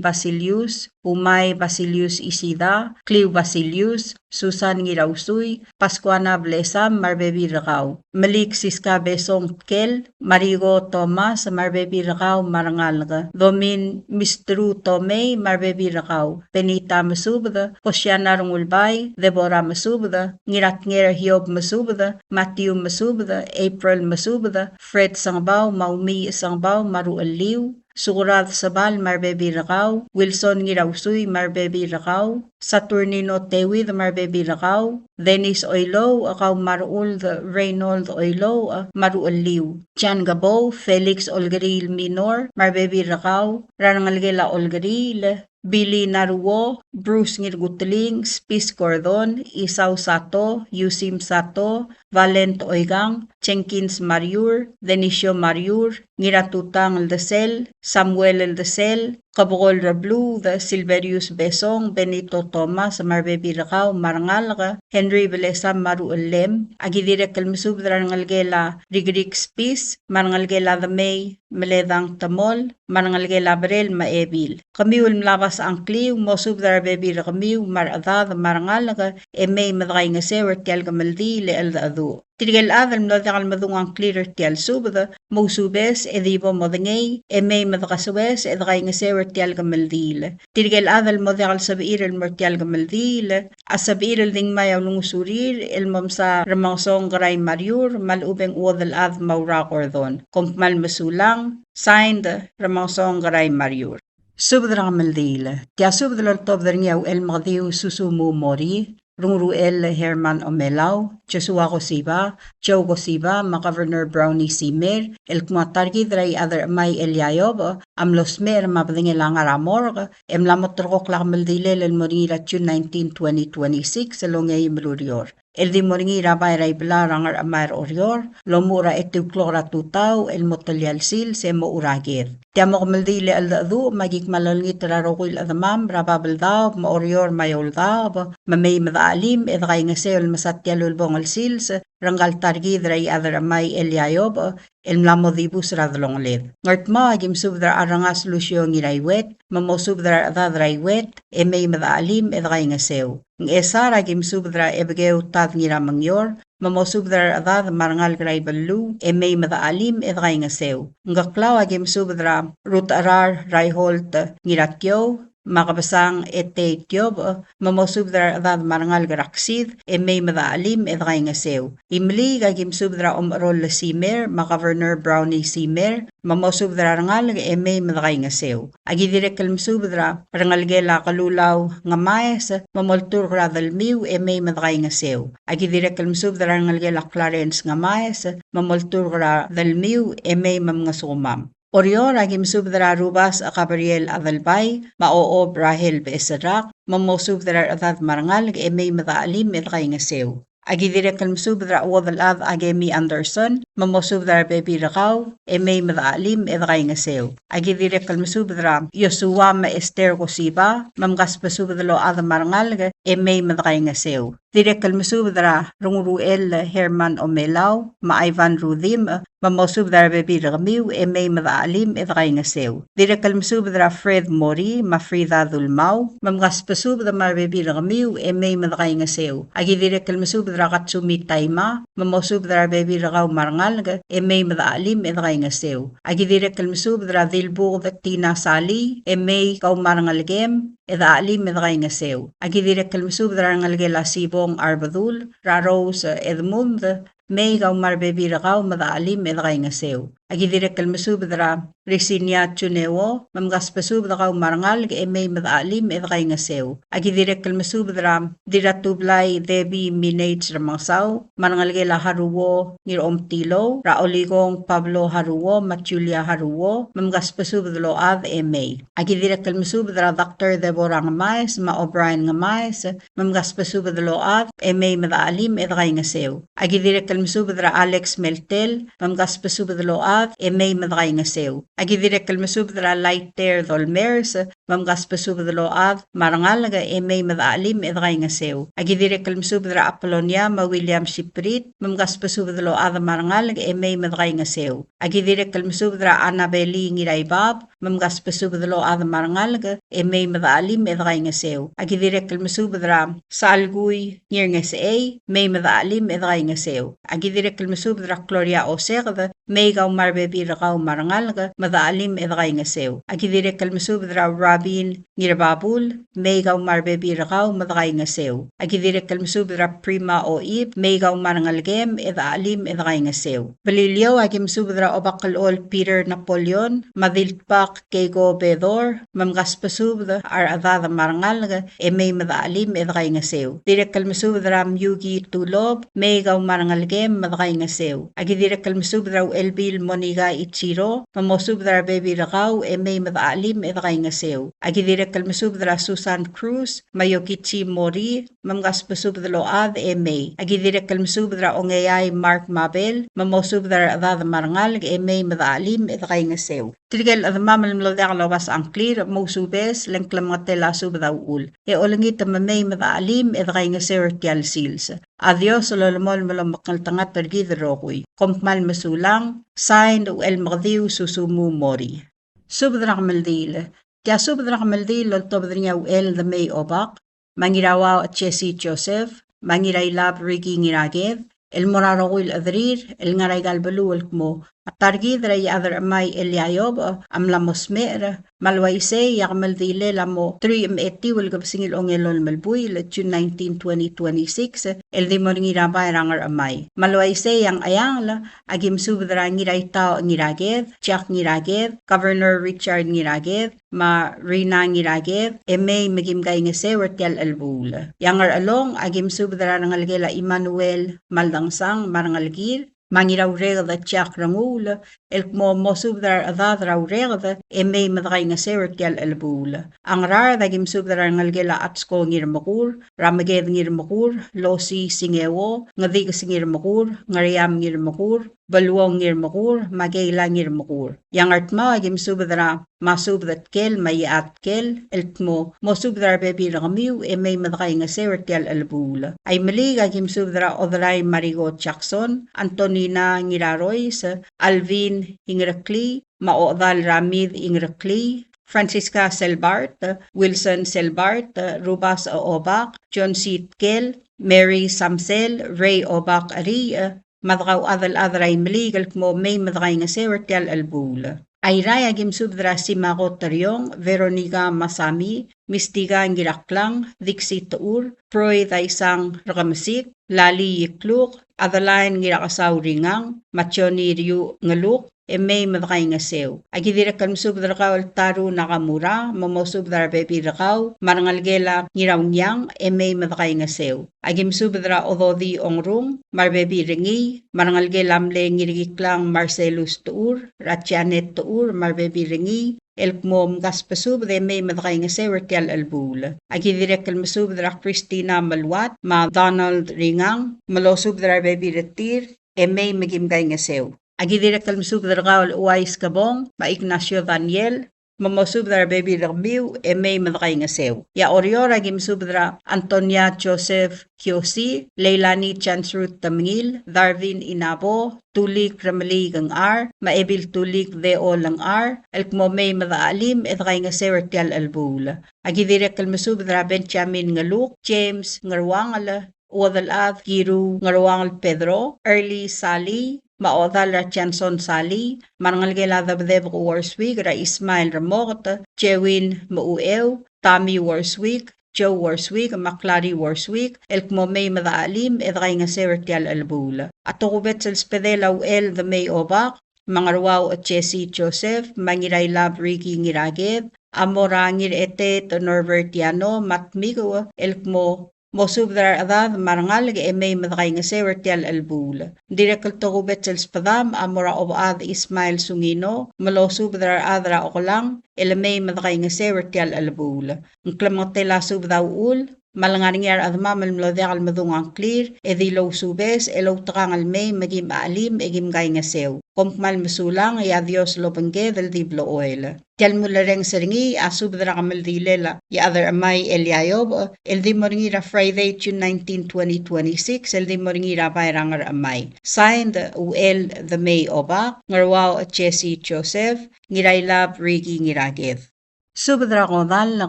Basilius, Umai Basilius Isida, Kliu Basilius, Susan Ngirausui, Paskuana Blesam, me a rebebil er kau. Melik Siska Besong Tkel, Mariko Thomas, me a rebebil er kau me a rengalek. Domin Mistru Tomei, me a rebebil er kau. Benita Mesubed, Hosiana Rengulbai, Debora Mesubed, Ngiratnger Hiob Mesubed, Matthew Mesubed, April Mesubed, Fred Sengebau, me a Umiich Sengebau, me a ruchelliu. Sukurad Sebal, me a rebebil er kau, Wilson Ngirausui, me a rebebil er kau, Saturnino Tewid, me a rebebil er kau, Dennis Oilouch, kau me a Rechuld Reynold Oilouch, me a ruchelliu, Jan Kebou, Felix Olkeriil Minor, me a rebebil er kau, er a rengelekel a Olkeriil, Billy Naruo, Bruce Ngirkuteling, Spis Gordon, Isau Sato, Yusim Sato, Valent Oikang, Jenkins Mariur, Denisio Mariur, Ngiratutang Eldesel, Samuel Eldesel, Kebekol Rebluud, Silverius Besong, Benito Thomas, me a rebebil er kau me a rengalek, Henry Belesam me a ruchellem. Aki dirrek el mesubed er a rengelekel a Rikrik Spis, me a rengelekel a Demei Meledang Temol, me a rengelekel a Brel me a Ebil. Kemiu el mla obes a ngkliu, mosubed er a rebebil er kemiu me a rechedad me a rengalek, e mei me dekaingeseu er tia el kemeldiil el cheldecheduch. Tirke el chad el mlo diak el medung a ngklir er tia el subed, mousubes e di bo modengei, e mei me dekasoes e dekaingeseu er tia el kemeldiil. Tirke el chad el mo diak el sebechir el mo er tia el kemeldiil a sebechir el di ngmai a ulengusurir el mo msa Remengesong Kerai Mariur me a lechub e ng Uodelchad Maura Gordon. Kom kmal mesulang. Signed, Remengesong Kerai Mariur. Subed er a kemeldiil. Tia subed el oltobed er ngii a Uchelmekediu Susumu Mori, Rungruchel Herman Omelau, Joshua Kosiba, Joe Kosiba, me a Governor Brownie Simer, el kmo a ta er kid er a Iechad er a Chemai Elia Iobech a mlo smecher me a bedengel a ngar er a morgue, e mla mo terrekokl a kemeldiilel el mo er ngii er a June nineteen, twenty twenty-six, el ongeim el ureor. El di mo er ngii er a bai er a Ibelau er a Ngerchemai er Oreor, el omuchel er a etiu el klok er a tutau, el mo telia el sils e mochu er a ked. Tia mo kemeldiil el cheldecheduch, me aki kmal olengit er a rokui el chedemam er a Babeldaob, me a Oreor me a Eouldaob, me mei me dechachelim e dekaingeseu el mesa tia el ulebongel sils er ngka el ta er kid er a Iechad er a Chemai Elia Iobech, el mla mo dibus er a delongeled. Ngardmau, aki mesubed er a Charrengas Lucio Ngiraiuet, me mosubed er a rechedad er a Iuet, e mei me dechachelim e dekaingeseu. Ngchesar, aki mesubed er a Ebekeu Tad Ngiramengior, me mosubed er a rechedad me a rengalek er a Ibeluu, e mei me dechachelim e dekaingeseu. Ngkeklau, aki mesubed er a Rutecherar Raiholt Ngiratiou, me a Kebesang Etei Tiobech, me mosubed er a rechedad me a rengalek er a Ksid, e mei me dechachelim e dekaingeseu. Imeliik a ki mesubed er a Omecherol Simer, me a Governor Brownie Simer, me mosubed er a rengalek e mei me dekaingeseu. A ki dirrek el mesubed er a rengelekel a Kelulau Ngemaes, me molturk er a delmiu e mei me dekaingeseu. A ki dirrek el mesubed er a rengelekel a Clarence Ngemaes, me molturk er a delmiu e mei me mngesukemam. Oreor a ki mesubed er a Rubasech Gabriel Adelbai, me a Ochob Rahel Becheserrak, me mosubed er a rechedad me a rengalek e mei me dechachelim e dekaingeseu. A ki dirrek el mesubed er a Uodelchad Akemi Anderson, me mosubed er a rebebil er kau e mei me dechachelim e dekaingeseu. A ki dirrek el mesubed er a Iosua me a Esther Kosiba, me mkasbesubed el ochad me a rengalek e mei me dekaingeseu. Dirrek el mesubed er a Renguruchel Herman Omelau, me a Ivan Rudimch, me mosubed er a rebebil er kemiu e mei me dechachelim e dekaingeseu. Dirrek el mesubed er a Fred Mori, me a Frida Dulmau, me mkasbesubed me a rebebil er kemiu e mei me dekaingeseu. A ki dirrek el mesubed er a Katsumi Taima, me mosubed er a rebebil er kau me a rengalek e mei me dechachelim e dekaingeseu. A ki dirrek el mesubed er a Dilbuked Tina Sali, e mei kau me a rengelekem e dechachelim e dekaingeseu. A ki dirrek el mesubed er a rengelekel a Sibong Arbedul, er a Rose Edmund, mei kau me a rebebil er kau me dechachelim e dekaingeseu. A ki dirrek el mesubed er a Risinia Juneo, me mkasbesubed kau me a rengalek e mei me dechachelim e dekaingeseu. A ki dirrek el mesubed er a Dirratublai Debbie Minage Remengesau, me a rengelekel a Haruo Ngiromtilou, er a Olikong Pablo Haruo, me a Julia Haruo, me mkasbesubed el ochad e mei. A ki dirrek el mesubed er a Doctor Deborah Ngemaes, me a O'Brien Ngemaes, me mkasbesubed el ochad e mei me dechachelim e dekaingeseu. A ki dirrek el mesubed er a Alex Meltel, me mkasbesubed el ochad e mei me dekaingeseu. A ki dirrek el mesubed er a Laiter Dolmers, me mkasbesubed el ochad me a rengalek e mei me dechachelim e dekaingeseu. A ki dirrek el mesubed er a Apolonia me a William Siprit, me mkasbesubed el ochad me a rengalek e mei me dekaingeseu. A ki dirrek el mesubed er a Annabeli Ngiraibab, me mkasbesubed el ochad me a rengalek e mei me dechachelim e dekaingeseu. A ki dirrek el mesubed er a Salkui Ngirngesechei, mei me dechachelim e dekaingeseu. A ki dirrek el mesubed er a Gloria Oseked, mei kau me a rebebil er kau me a rengalek me dechachelim e dekaingeseu. A ki dirrek el mesubed er a Rabin Ngirbabul, mei kau me a rebebil er kau me dekaingeseu. A ki dirrek el mesubed er a Prima Oib, mei kau me a rengelekem e dechachelim e dekaingeseu. Beliliou a ki mesubed er a Obak el Chol Peter Napoleon, me a Diltbak Keiko Bedor, me mkasbesubed a rechedad me a rengalek e mei me dechachelim e dekaingeseu. Dirrek el mesubed er a Miuki Tulob, mei kau me a rengelekem me dekaingeseu. A ki dirrek el mesubed er a Uchelbil Monica Ichiro, me mosubed er a rebebil er kau e mei me dechachelim e dekaingeseu. A ki dirrek el mesubed er a Susan Cruz, me a Yokichi Mori, me mkasbesubed el ochad e mei. A ki dirrek el mesubed er a Ongeai Mark Mabel, me mosubed er a rechedad me a rengalek e mei me dechachelim e dekaingeseu. Tirke el chedemam el mlo diak lobasech a ngklir, mousubes, le ng klemengetel a subed a uchul. E olengit me mei me dechachelim e dekaingeseu er tia el sils. A Dios a lolemolem el omekngeltengat er kid el rokui. Kom kmal mesulang, sain, Uchelmekediu Susumu Mori. Subed er a kemeldiil. Tia subed er a kemeldiil el oltobed er ngii a Uchel Demei Obak, me a Ngirauau Jesse Joseph, me a Ngirailab Ricky Ngiraked, el mo er a rokui el chederir el ngar er aika el beluu el kmo a ta er kid er a Iechad er a Chemai el Elia Iobech a mla mo smecher, me a le uaisei e a kemeldiil a mo truich me a etiu el kebesengil a ongelolem el buil, June nineteen, twenty twenty-six, el di mo er ngii er a bai er a Ngerchemai. Me a le uaisei e a Ngcheangel a ki mesubed er a Ngiraitau Ngiraked, Jack Ngiraked, Governor Richard Ngiraked, me a Rina Ngiraked, e mei me kim kaingeseu er tia el chelebuul. E a Ngerchelong a ki mesubed er a rengelekel a Emmanuel Maldangsang me a rengelekir, me a Ngiraureked Jack Renguul, el kmo mosubed er a rechedad er a Ureked e mei me dekaingeseu er tia el chelebuul. A Ngaraard a ki mesubed er a rengelekel a Atsko Ngirmekur, er a Meked Ngirmekur, Losi Singeo, Ngedikes Ngirmekur, Ngeriam Ngirmekur, Beluong Ngirmekur, me a Keila Ngirmekur. E a Ngardmau a ki mesubed er a Masubed Tkel me a Iat Tkel, el kmo mosubed er a rebebil er kemiu e mei me dekaingeseu er tia el chelebuul. A Imeliik a ki mesubed er a Oderai Mariko Jackson, Antonina Ngirarois, Alvin Ingereklii, me a Ochedal Ramid Ingereklii, Francisca Selbart, Wilson Selbart, Rubasech Obak, John C. Tkel, Mary Samsel, Ray Obak Cheriich, me a dekauchad el chad er a Imeliik el kmo mei me dekaingeseu er tia el chelebuul. Airai a ki mesubed er a Simako Teriong, Veronica Masami, Mistika Ngiraklang, Dixie Techur, Freud Aisang Rekemesik, Lali Ikluk, Adeline Ngirakesau Ringang, me a Johnny Riu Ngeluk, e mei me dekaingeseu. A ki dirrek el mesubed er kau el Taru Nakamura, me mosubed er a rebebil er kau, me a rengelekel a Ngiraungiang, e mei me dekaingeseu. A ki mesubed er a Ododi Ongrung, me a rebebil er ngii, me a rengelekel a mle Ngirkiklang Marcelus Techur, er a Janet Techur, me a rebebil er ngii, el kmo mkasbesubed e mei me dekaingeseu er tia el chelebuul. A ki dirrek el mesubed er a Christina Meluat, me a Donald Ringang, me losubed er a rebebil er tir, e mei me kim kaingeseu. A ki dirrek el mesubed er kau el Uais Kebong, me a Ignacio Daniel, me mosubed er a rebebil er kemiu, e mei me dekaingeseu. E a Oreor a ki mesubed er a Antonia Joseph Kiosi, Leilani Chance Ruth Temengil, Darwin Inabo, Tulik Remeliik Ngchar, me a Ebil Tulik Deo Lengchar, el kmo mei me dechachelim e dekaingeseu er tia el chelebuul. A ki dirrek el mesubed er a Benjamin Ngeluk, James Ngeruangel, Uodelchad Kiru Ngeruangel Pedro, Early Sali, me a ochedal er a Johnson Sali, me a rengelekel a Debedebek Worswick, er a Ismael Remoket, Jewin Meucheu, Tommy Worswick, Joe Worswick, me a Clary Worswick, el kmo mei me dechachelim e dekaingeseu er tia el chelebuul. A tokubets el sbedel a Uchel Demei Obak, me a Ngeruauch Jesse Joseph, me a Ngirailab Ricky Ngiraked, a mo er a Ngiraeteet Norbert Yano, me a Tmikeu, el kmo mosubed er a rechedad me a rengalek e mei me dekaingeseu er tia el chelebuul. Ng dirrek el tokubets el sbedam a mo er a Obechad Ismael Sungino, me losubed er a rechad er a Okelang, el mei me dekaingeseu er tia el chelebuul. Ng klemengetel a subed a uchul, me a lengar er ngii a rechedemam el mlo diak el medung a ngklir, e di lousubes, e loutekangel el mei me kim chachelim e kim kaingeseu. Kom kmal mesulang, e a Dios lobengked el di blechoel. Tia el mulerrenges er ngii a subed er a kemeldiil er a Iechad er a Chemai Elia Iobech, el di mo er ngii er a Friday, June nineteen, twenty twenty-six, el di mo er ngii er a bai er a Ngerchemai. Signed, Uchel Demei Obak, Ngeruauch Jesse Joseph, Ngirailab Ricky Ngiraked. Subed er a kodall el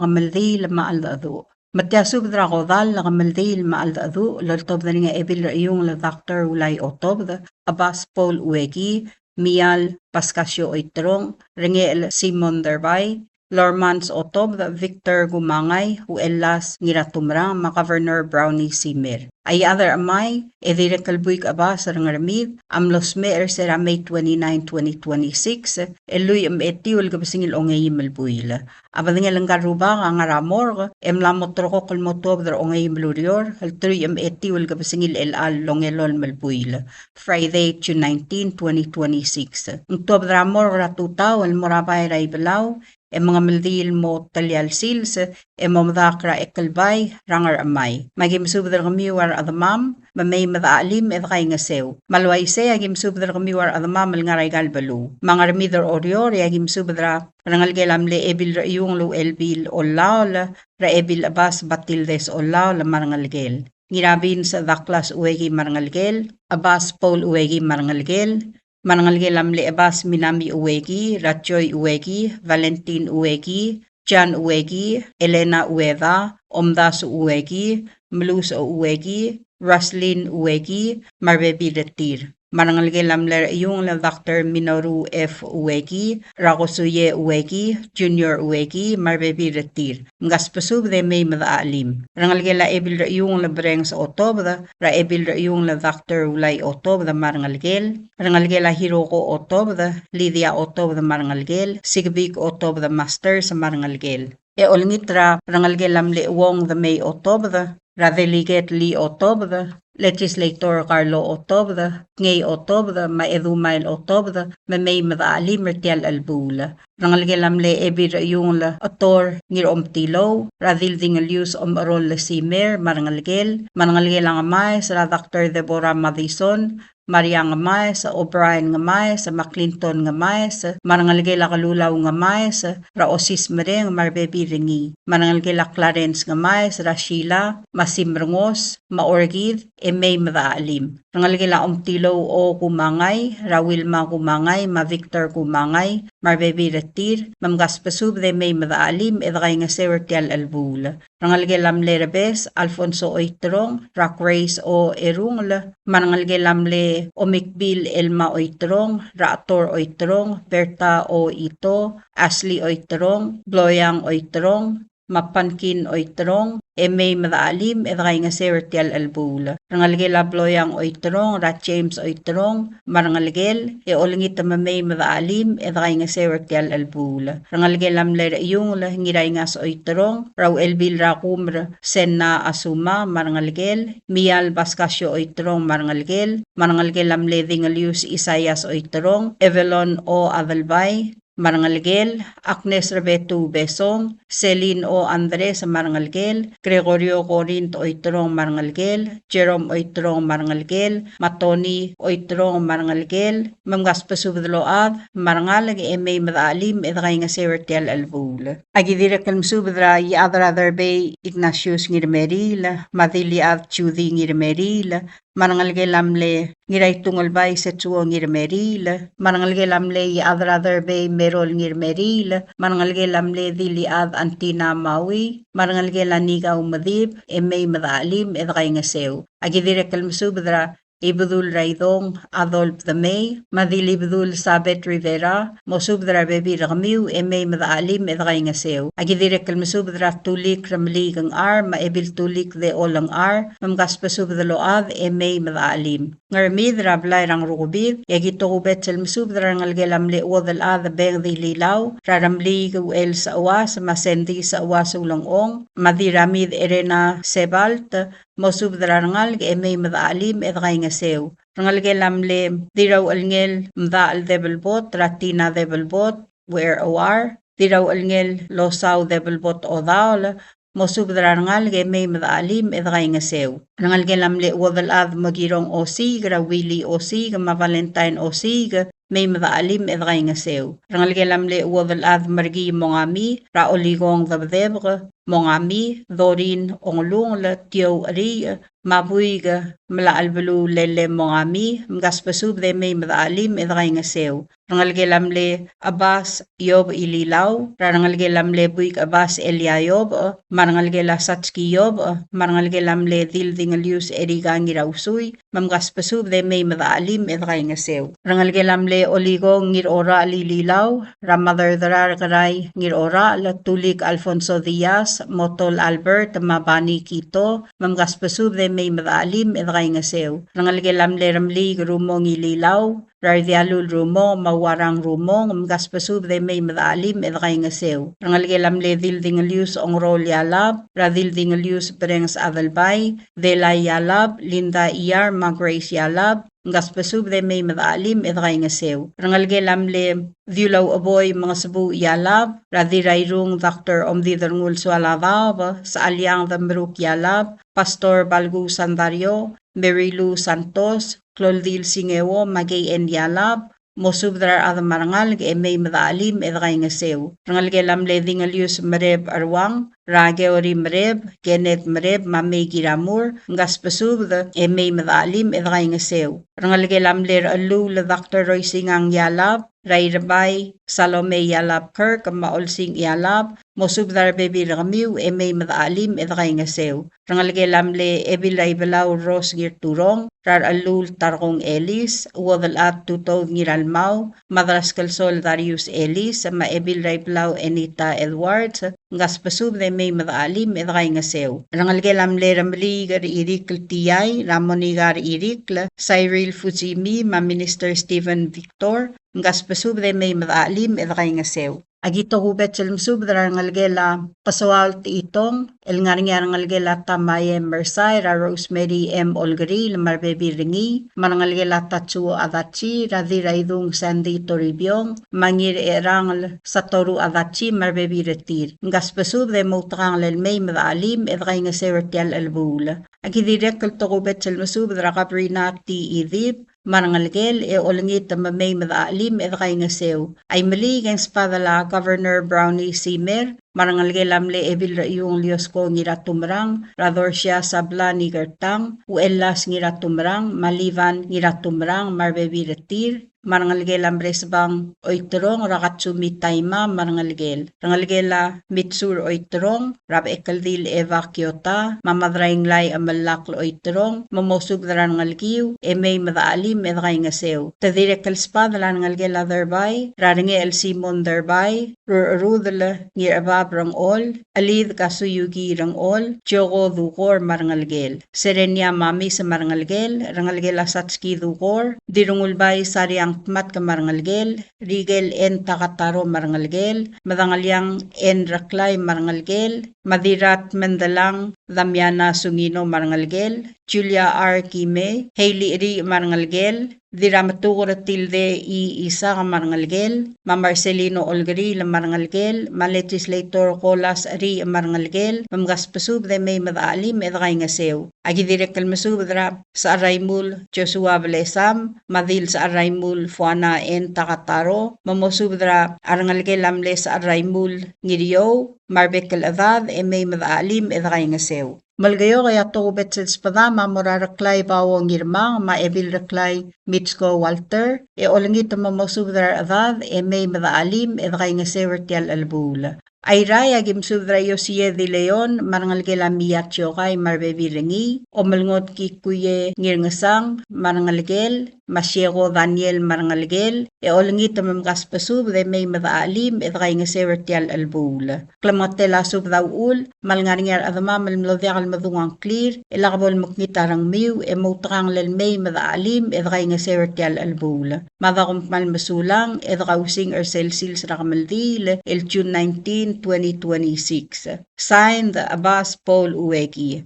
kemeldiil me a cheldecheduch. Me tia subed er a kodall el kemeldiil me a cheldecheduch el oltobed er ngii a Ebil er a Iungel el Doctor Ulai Otobed, Chebas Paul Ueki, Mial Pascasio Oiterong, Rengechel Simon Derbai, Lormans Otobed, Victor Kumangai, Uchelas Ngiratumerang, me a Governor Brownie Simer. A Iechad er a Chemai, e dirrek el buik Chebas er a Ngermid, a mlo smecher er se er a May twenty-nine, twenty twenty-six, el lluich me a etiu el kebesengil a ongeim el buil. A bedengel ngka el rubak a ngar er a morgue, e mla mo terrekokl el mo tuobed er a ongeim el ureor, el teruich me a etiu el kebesengil er chelecha el ongelolem el buil. Friday, June nineteen, twenty twenty-six. Ng tuobed er a morgue er a tutau el mo er a bai er a Ibelau, e mengemeldiil el mo telia el sils, e mo medakl er a Ekelbai er a Ngerchemai. Me a ki mesubed er kemiu a rechedemam, me mei me dechachelim e dekaingeseu. Me a le uaisei a ki mesubed er kemiu a rechedemam el ngar er aika el beluu. Me a Ngermid er Oreor, e a ki mesubed er a rengelekel a mle Ebil er a Iungel Uchelbil Ollaol, er a Ebil Chebas Batildes Ollaol me a rengelekel. Ngirabins Douglas Ueki me a rengelekel, Chebas Paul Ueki me a rengelekel, me a rengelekel a mle Chebas Minami Ueki, er a Joy Ueki, Valentin Ueki, Jan Ueki, Elena Ueda, Omdasu Ueki, Melus Ueki, Roslyn Ueki, me a rebebil er tir. Me a rengelekel a mle Iungel Doctor Minoru F. Ueki, er a Kosuie Ueki, Junior Ueki, me a rebebil er tir. Mkasbesubed e mei me dechachelim. Rengelekel a Ebil er a Iungel Brengs Otobed, er a Ebil er a Iungel Doctor Ulai Otobed me a rengelekel, rengelekel a Hiroko Otobed, Lydia Otobed me a rengelekel, Sigbik Otobed Masters me a rengelekel. E olengit er a rengelekel a mle Uong Demei Otobed, er a Delegate Lee Otobed, Legislator Carlo Otobed, Ngei Otobed, me a Edumail Otobed, me mei me dechachelim er tia el chelebuul. Rengelekel a mle Ebil er a Iungel Chetor Ngiromtilou, er a Dildingelius Omecherol Simer me a rengelekel, me a rengelekel a Ngemaes, er a Doctor Deborah Madison, Maria Ngemaes, O'Brien Ngemaes, me a Clinton Ngemaes, me a rengelekel a Kelulau Ngemaes, er a Osis Mereng, me a rebebil er ngii, me a rengelekel a Clarence Ngemaes, er a Sheila, me a Simrengos, me a Orchid, e mei me dechachelim. Rengelekel a Omtilou O. Kumangai, er a Wilma Kumangai, me a Victor Kumangai, me a rebebil er tir, me mkasbesubed e mei me dechachelim e dekaingeseu er tia el chelebuul. Rengelekel a mle Rebes, Alfonso Oiterong, er a Grace O. Erungel, me a rengelekel a mle Omikbil Elma Oiterong, er a Ator Oiterong, Berta O. Ito, Ashley Oiterong, Bloiang Oiterong, me a Pankin Oiterong, e mei me dechachelim e dekaingeseu er tia el chelebuul. Rengelekel a Bloiang Oiterong, er a James Oiterong, me a rengelekel, e olengit me mei me dechachelim e dekaingeseu er tia el chelebuul. Rengelekel a mle Rechiungel, Ngiraingas Oiterong, er a Uchelbil er a Kumer, Senna Asuma, me a rengelekel, Mial Pascasio Oiterong, me a rengelekel, me a rengelekel a mle Dingelius Isaias Oiterong, Evelon O. Adelbai, me a rengelekel, Agnes Rebetu Besong, Celine O. Andres, me a rengelekel, Gregorio Korint Oiterong, me a rengelekel, Jerome Oiterong, me a rengelekel, me a Tony Oiterong, me a rengelekel, me mkasbesubed el ochad, me a rengalek e mei me dechachelim e dekaingeseu er tia el chelebuul. Aki dirrek el mesubed er a Iechad er a Derbei Ignatius Ngirmeriil, me a Dilichad Judy Ngirmeriil, me a rengelekel a mle Ngiraitungelbai Setsuo Ngirmeriil, me a rengelekel a mle Iechad er a Derbei Merol Ngirmeriil, me a rengelekel a mle Dilichad Antina Maui, me a rengelekel a Nikau Medib, e mei me dechachelim e dekaingeseu. Aki dirrek el mesubed er a Ibedul er a Idong Adolf Demei, me a Dilibedul Sabet Rivera, mosubed er a rebebil er kemiu e mei me dechachelim e dekaingeseu. Aki dirrek el mesubed er a Tulik Remeliik Ngchar, me a Ebil Tulik Deol Ngchar, me mkasbesubed el ochad e mei me dechachelim. Ngermid er a blai er a Ngerukebid, e aki tokubets el mesubed er a rengelekel a mle chuodel chad Beng Dililau, er a Remeliik Uchel Sechuas, me a Sendi Sechuas Ulengchong, me a Diramid Erena Sebalt, mosubed er a rengalek e mei me dechachelim e dekaingeseu. Rengelekel a mle Dirrauchelngel Mdachel Debelbot, er a Tina Debelbot, Uer Ouar, Dirrauchelngel Losau Debelbot Odaol, mosubed er a rengalek e mei me dechachelim e dekaingeseu. Rengelekel a mle chuodel chad Mekirong Osiik, er a Willy Osiik, me a Valentine Osiik, mei me dechachelim e dekaingeseu. Rengelekel a mle chuodel chad Merkii Mongami, er a Olikong Debedebek Mongami, Dorin Ongelungel, Tiou Cheriich, me a Buik Melachelbeluu Lele Mongami, mkasbesubed e mei me dechachelim e dekaingeseu. Rengelekel a mle Chebas Iob Ililau, er a rengelekel a mle Buik Chebas Elia Iob, me a rengelekel a Satski Iob, me a rengelekel a mle Dil Dingelius Erika Ngirausui, me mkasbesubed e mei me dechachelim e dekaingeseu. Rengelekel a mle Olikong Ngirorachel Ililau, er a Mother Derar Kerai Ngirorachel, Tulik Alfonso Diaz, Motol Albert, me a Bani Kito, me mkasbesubed e mei me dechachelim e dekaingeseu. Rengelekel a mle Remeliik Rumong Ililau, er a Rdialul Rumong, me a Uarang Rumong, mkasbesubed e mei me dechachelim e dekaingeseu. Rengelekel a mle Dil Dingelius Ongrol Ialab, er a Dil Dingelius Berenges Adelbai, Delai Ialab, Linda Iar, me a Grace Ialab, mkasbesubed e mei me dechachelim e dekaingeseu. Rengelekel a mle Diulau Cheboi Mengesebuu Ialab, er a Dirairung Doctor Omdiderngul Sualadaob, Sechaliang Demeruk Ialab, Pastor Balku Sandario, Mary Lou Santos, Kloldil Singeo, me a Kei En Ialab, mosubed er a rechad me a rengalek e mei me dechachelim e dekaingeseu. Rengelekel a mle Dingelius Mereb Cheruang, er a Keori Mereb, Kenneth Mereb, me a Mei Kiramur, mkasbesubed e mei me dechachelim e dekaingeseu. Rengelekel a mle Rechelluul Doctor Roisingang Ialab, er a Irebai Salome Ialab Kirk, me a Olsing Ialab, mosubed er a rebebil er kemiu e mei me dechachelim e dekaingeseu. Rengelekel a mle Ebil er a Ibelau Rose Ngirturong, er a Rechelluul Tarkong Elis, chuodel chad Tutoud Ngiralmau, me a Draskelsol Darius Elis, me a Ebil er a Ibelau Enita Edwards, mkasbesubed e mei me dechachelim e dekaingeseu. Rengelekel a mle Remeliik er Irikl Tiai, er a Monika er Irikl, Cyril Fujimi, me a Minister Stephen Victor, mkasbesubed e mei me dechachelim e dekaingeseu. Aki tokubets el mesubed er a rengelekel a Kesoaol Techitong, el ngar er ngii a rengelekel a Tamae Mersai, er a Rosemary M. Olkeriil, me a rebebil er ngii, me a rengelekel a Tatsuo Adachi, er a Diraidung Sandy Toribiong, me a Ngircherangel Satoru Adachi, me a rebebil er tir. Mkasbesubed e moutekangel el mei me dechachelim e dekaingeseu er tia el chelebuul. Aki dirrek el tokubets el mesubed er a Kabrina T. Idip, me a rengelekel e olengit me mei me dechachelim e dekaingeseu. Aimeliik e ng sbadel a Governor Brownie Simer, me a rengelekel a mle Ebil er a Iung Liosko Ngiratumerang, er a Dorsia Sabla Nikertang, Uchelas Ngiratumerang, me a Livan Ngiratumerang, me a rebebil er tir, me a rengelekel a Mresbang Oiterong, er a Katsumi Taima me a rengelekel. Rengelekel a Mitsur Oiterong, er a Bechekeldil Eva Kiota, me a Madrainglai Emellakl Oiterong, me mosubed er a rengelekiu, e mei me dechelim e dekaingeseu. Te dirrek el sbadel a rengelekel a Derbai, er a Rengechel Simon Derbai, Rurcherudel Ngirchebab Rengchol, Chelid Kasuyuki Rengchol, Joko Dukor me a rengelekel, Serenia Mamis me a rengelekel, rengelekel a Satski Dukor, Dirrengulbai Sariang Tmatk me a rengelekel, Rikel N. Takataro me a rengelekel, Medangeliang N. Reklai me a rengelekel, Madirat Mendelang Damiana Sungino me a rengelekel, Julia R. Kimei, Hailey Ri me a rengelekel, Dirrametuker Tilde I. Isaac me a rengelekel, me a Marcelino Olkeriil me a rengelekel, me a Legislator Kolas Ri me a rengelekel, me mkasbesubed e mei me dechelim e dekaingeseu. Aki dirrek el mesubed er a Secharraimul Joshua Blesam, me a Dil Secharraimul Fuana N. Takataro, me mosubed er a rengelekel a mle Secharraimul Ngiriou, me a rebek el chedad e mei me dechelim e dekaingeseu. Melekeok e a tokubets el sbedam a mo er a Reklai Bao Ngirmang me a Ebil Reklai Mitsko Walter, e olengit me mosubed er a rechedad e mei me dechelim e dekaingeseu er tia el chelebuul. Airai, aki mesubed er a Iosie Di Leon me a rengelekel a Mia Tiokai me a rebebil er ngii, Omelngot Kikuie Ngirngesang me a rengelekel, me a Sieko Daniel me a rengelekel, e olengit me mkasbesubed e mei me dechelim e dekaingeseu er tia el chelebuul. Klemengetel a subed a uchul me a lengar er ngii a rechedemam el mlo diak el medung a ngklir, e lak bo lemekngit a rengmiu e moutekangel el mei me dechelim e dekaingeseu er tia el chelebuul. Me a da kom kmal mesulang e dekausing er sel sils er a kemeldiil el June nineteen, twenty twenty-six. Signed, Abbas Paul Ueki.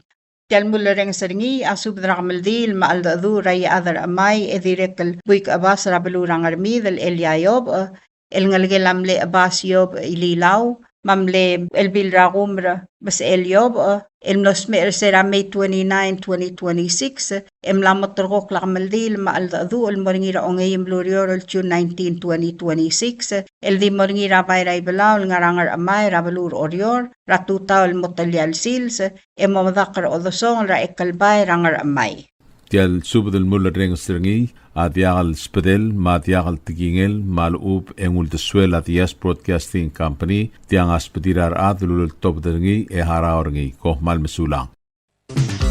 Tia el mulerrenges er ngii a subed er a kemeldiil me a cheldecheduch er a Iechad er a Chemai e dirrek el buik Abbas er a beluu er a Ngermid el Elia Iobech, el ngelekel a mle Abbas Iobech Ililau, me a mle Elbil er a Kumer Besechel Iobech, el mlo smecher er se er a May twenty-nine, twenty twenty-six, e mla mo terrekokl a kemeldiil me a cheldecheduch el mo er ngii er a ongeim el ureor el June nineteen, twenty twenty-six, el di mo er ngii er a bai er a Ibelau el ngar er a Ngerchemai er a beluu er Oreor, er a tutau el mo telia el sils, e mo medakl er a odesongel er a Ekelbai er a Ngerchemai. Tia el subed el mulerrenges er ngii a diak el sbedel me a diak el tekingel me a lechub e ng uldesuel a Diaz Broadcasting Company, tiang a sbedir a rechad el uleltobed er ngii e harau er ngii. Kom kmal mesulang.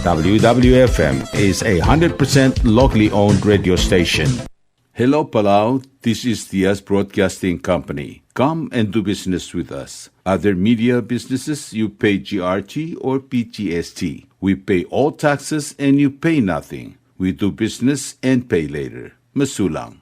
W W F M is a hundred percent locally owned radio station. Hello, Palau. This is Diaz Broadcasting Company. Come and do business with us. Other media businesses, you pay G R T or P G S T. We pay all taxes and you pay nothing. We do business and pay later. Mesulang.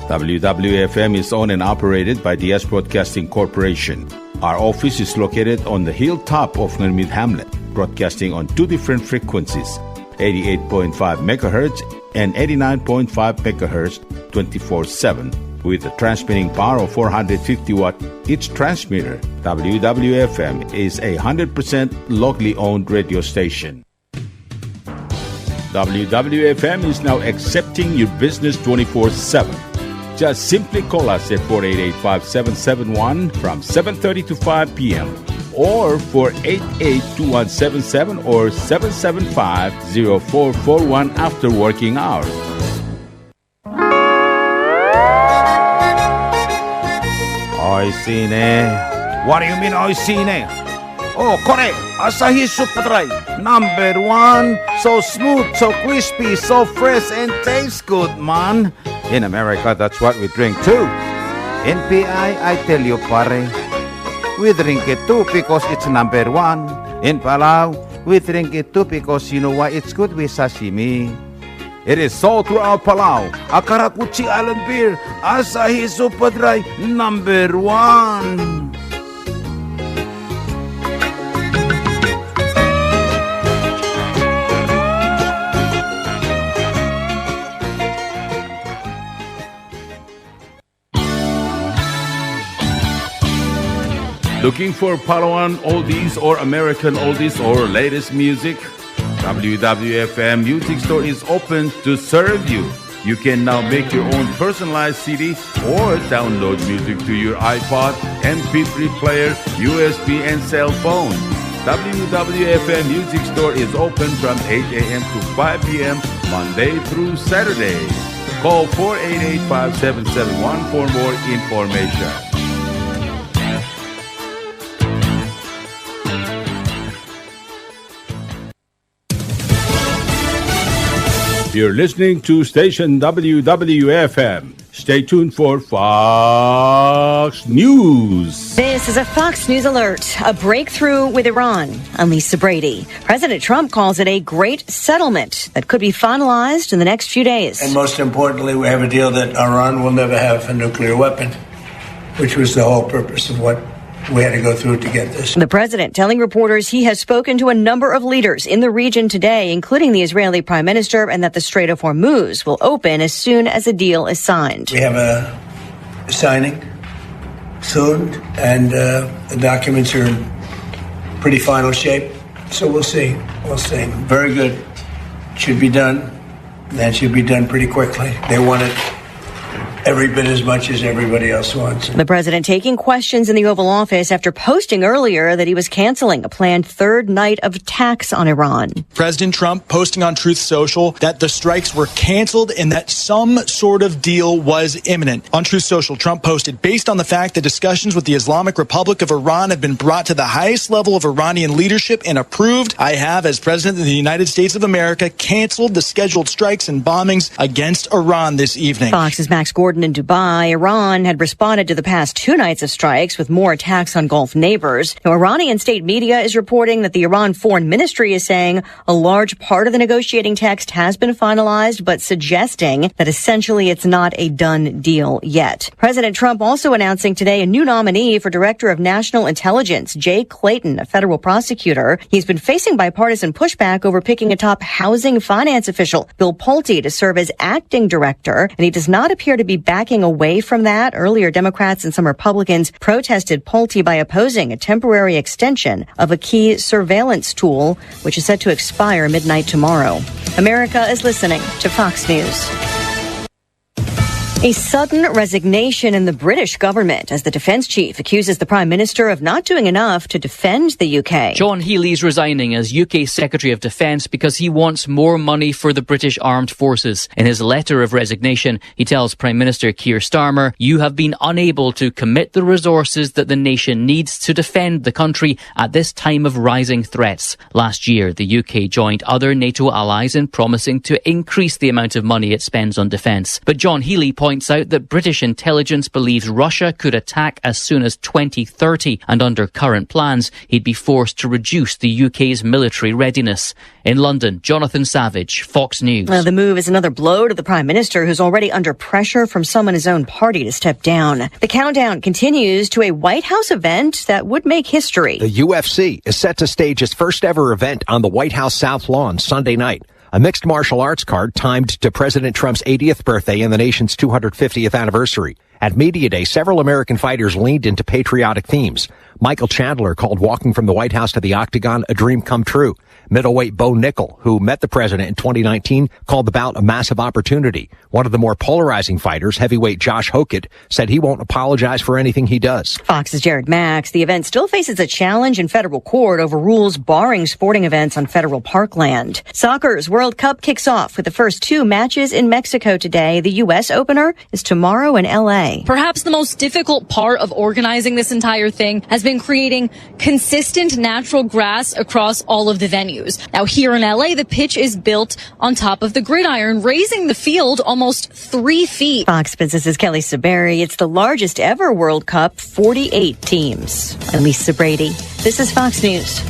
W W F M is owned and operated by Diaz Broadcasting Corporation. Our office is located on the hilltop of Ngermid Hamlet, broadcasting on two different frequencies, eighty-eight point five megahertz and eighty-nine point five megahertz, twenty-four seven, with a transmitting power of four hundred fifty watt each transmitter. W W F M is a hundred percent locally owned radio station. W W F M is now accepting your business twenty-four seven. Just simply call us at four eight eight, five seven seven one from seven thirty to five p.m., or four eight eight, two one seven seven or seven seven five, zero four four one after working hours. Oishii ne. What do you mean, oishii ne? Oh, kore, Asahi Super Dry, number one. So smooth, so crispy, so fresh, and tastes good, man. In America, that's what we drink too. In P I, I tell you, pare, we drink it too because it's number one. In Palau, we drink it too because you know why? It's good with sashimi. It is sold throughout Palau. A karakuchi island beer, Asahi Super Dry, number one. Looking for Palauan oldies or American oldies or latest music? W W F M Music Store is open to serve you. You can now make your own personalized C D or download music to your iPod, M P three player, U S B, and cell phone. W W F M Music Store is open from eight a.m. to five p.m., Monday through Saturday. Call four eight eight, five seven seven one for more information. You're listening to station W W F M. Stay tuned for Fox News. This is a Fox News alert. A breakthrough with Iran. I'm Lisa Brady. President Trump calls it a great settlement that could be finalized in the next few days. And most importantly, we have a deal that Iran will never have a nuclear weapon, which was the whole purpose of what we had to go through to get this. The president telling reporters he has spoken to a number of leaders in the region today, including the Israeli prime minister, and that the Strait of Hormuz will open as soon as a deal is signed. We have a signing soon, and, uh, the documents are in pretty final shape. So we'll see. We'll see. Very good. Should be done. That should be done pretty quickly. They want it every bit as much as everybody else wants it. The president taking questions in the Oval Office after posting earlier that he was canceling a planned third night of attacks on Iran. President Trump posting on Truth Social that the strikes were canceled and that some sort of deal was imminent. On Truth Social, Trump posted, "Based on the fact that discussions with the Islamic Republic of Iran have been brought to the highest level of Iranian leadership and approved, I have, as President of the United States of America, canceled the scheduled strikes and bombings against Iran this evening." Fox's Max Gordon in Dubai. Iran had responded to the past two nights of strikes with more attacks on Gulf neighbors. Now, Iranian state media is reporting that the Iran Foreign Ministry is saying a large part of the negotiating text has been finalized, but suggesting that essentially it's not a done deal yet. President Trump also announcing today a new nominee for Director of National Intelligence, Jay Clayton, a federal prosecutor. He's been facing bipartisan pushback over picking a top housing finance official, Bill Pulte, to serve as acting director, and he does not appear to be backing away from that. Earlier, Democrats and some Republicans protested Pulte by opposing a temporary extension of a key surveillance tool, which is set to expire midnight tomorrow. America is listening to Fox News. A sudden resignation in the British government as the defense chief accuses the prime minister of not doing enough to defend the U K. John Healey's resigning as U K Secretary of Defense because he wants more money for the British Armed Forces. In his letter of resignation, he tells Prime Minister Keir Starmer, "You have been unable to commit the resources that the nation needs to defend the country at this time of rising threats." Last year, the U K joined other NATO allies in promising to increase the amount of money it spends on defence. But John Healey points out that British intelligence believes Russia could attack as soon as twenty thirty, and under current plans, he'd be forced to reduce the U K's military readiness. In London, Jonathan Savage, Fox News. Uh, the move is another blow to the Prime Minister, who's already under pressure from some in his own party to step down. The countdown continues to a White House event that would make history. The U F C is set to stage its first ever event on the White House South Lawn Sunday night, a mixed martial arts card timed to President Trump's eightieth birthday and the nation's two hundred fiftieth anniversary. At Media Day, several American fighters leaned into patriotic themes. Michael Chandler called walking from the White House to the Octagon a dream come true. Middleweight Bo Nickal, who met the president in twenty nineteen, called the bout a massive opportunity. One of the more polarizing fighters, heavyweight Josh Hokit, said he won't apologize for anything he does. Fox's Jared Max. The event still faces a challenge in federal court over rules barring sporting events on federal parkland. Soccer's World Cup kicks off with the first two matches in Mexico today. The U S opener is tomorrow in L A. Perhaps the most difficult part of organizing this entire thing has been creating consistent natural grass across all of the venues. Now, here in L A, the pitch is built on top of the gridiron, raising the field almost three feet. Fox Business's Kelly Saberi. It's the largest ever World Cup, forty-eight teams. I'm Lisa Brady. This is Fox News.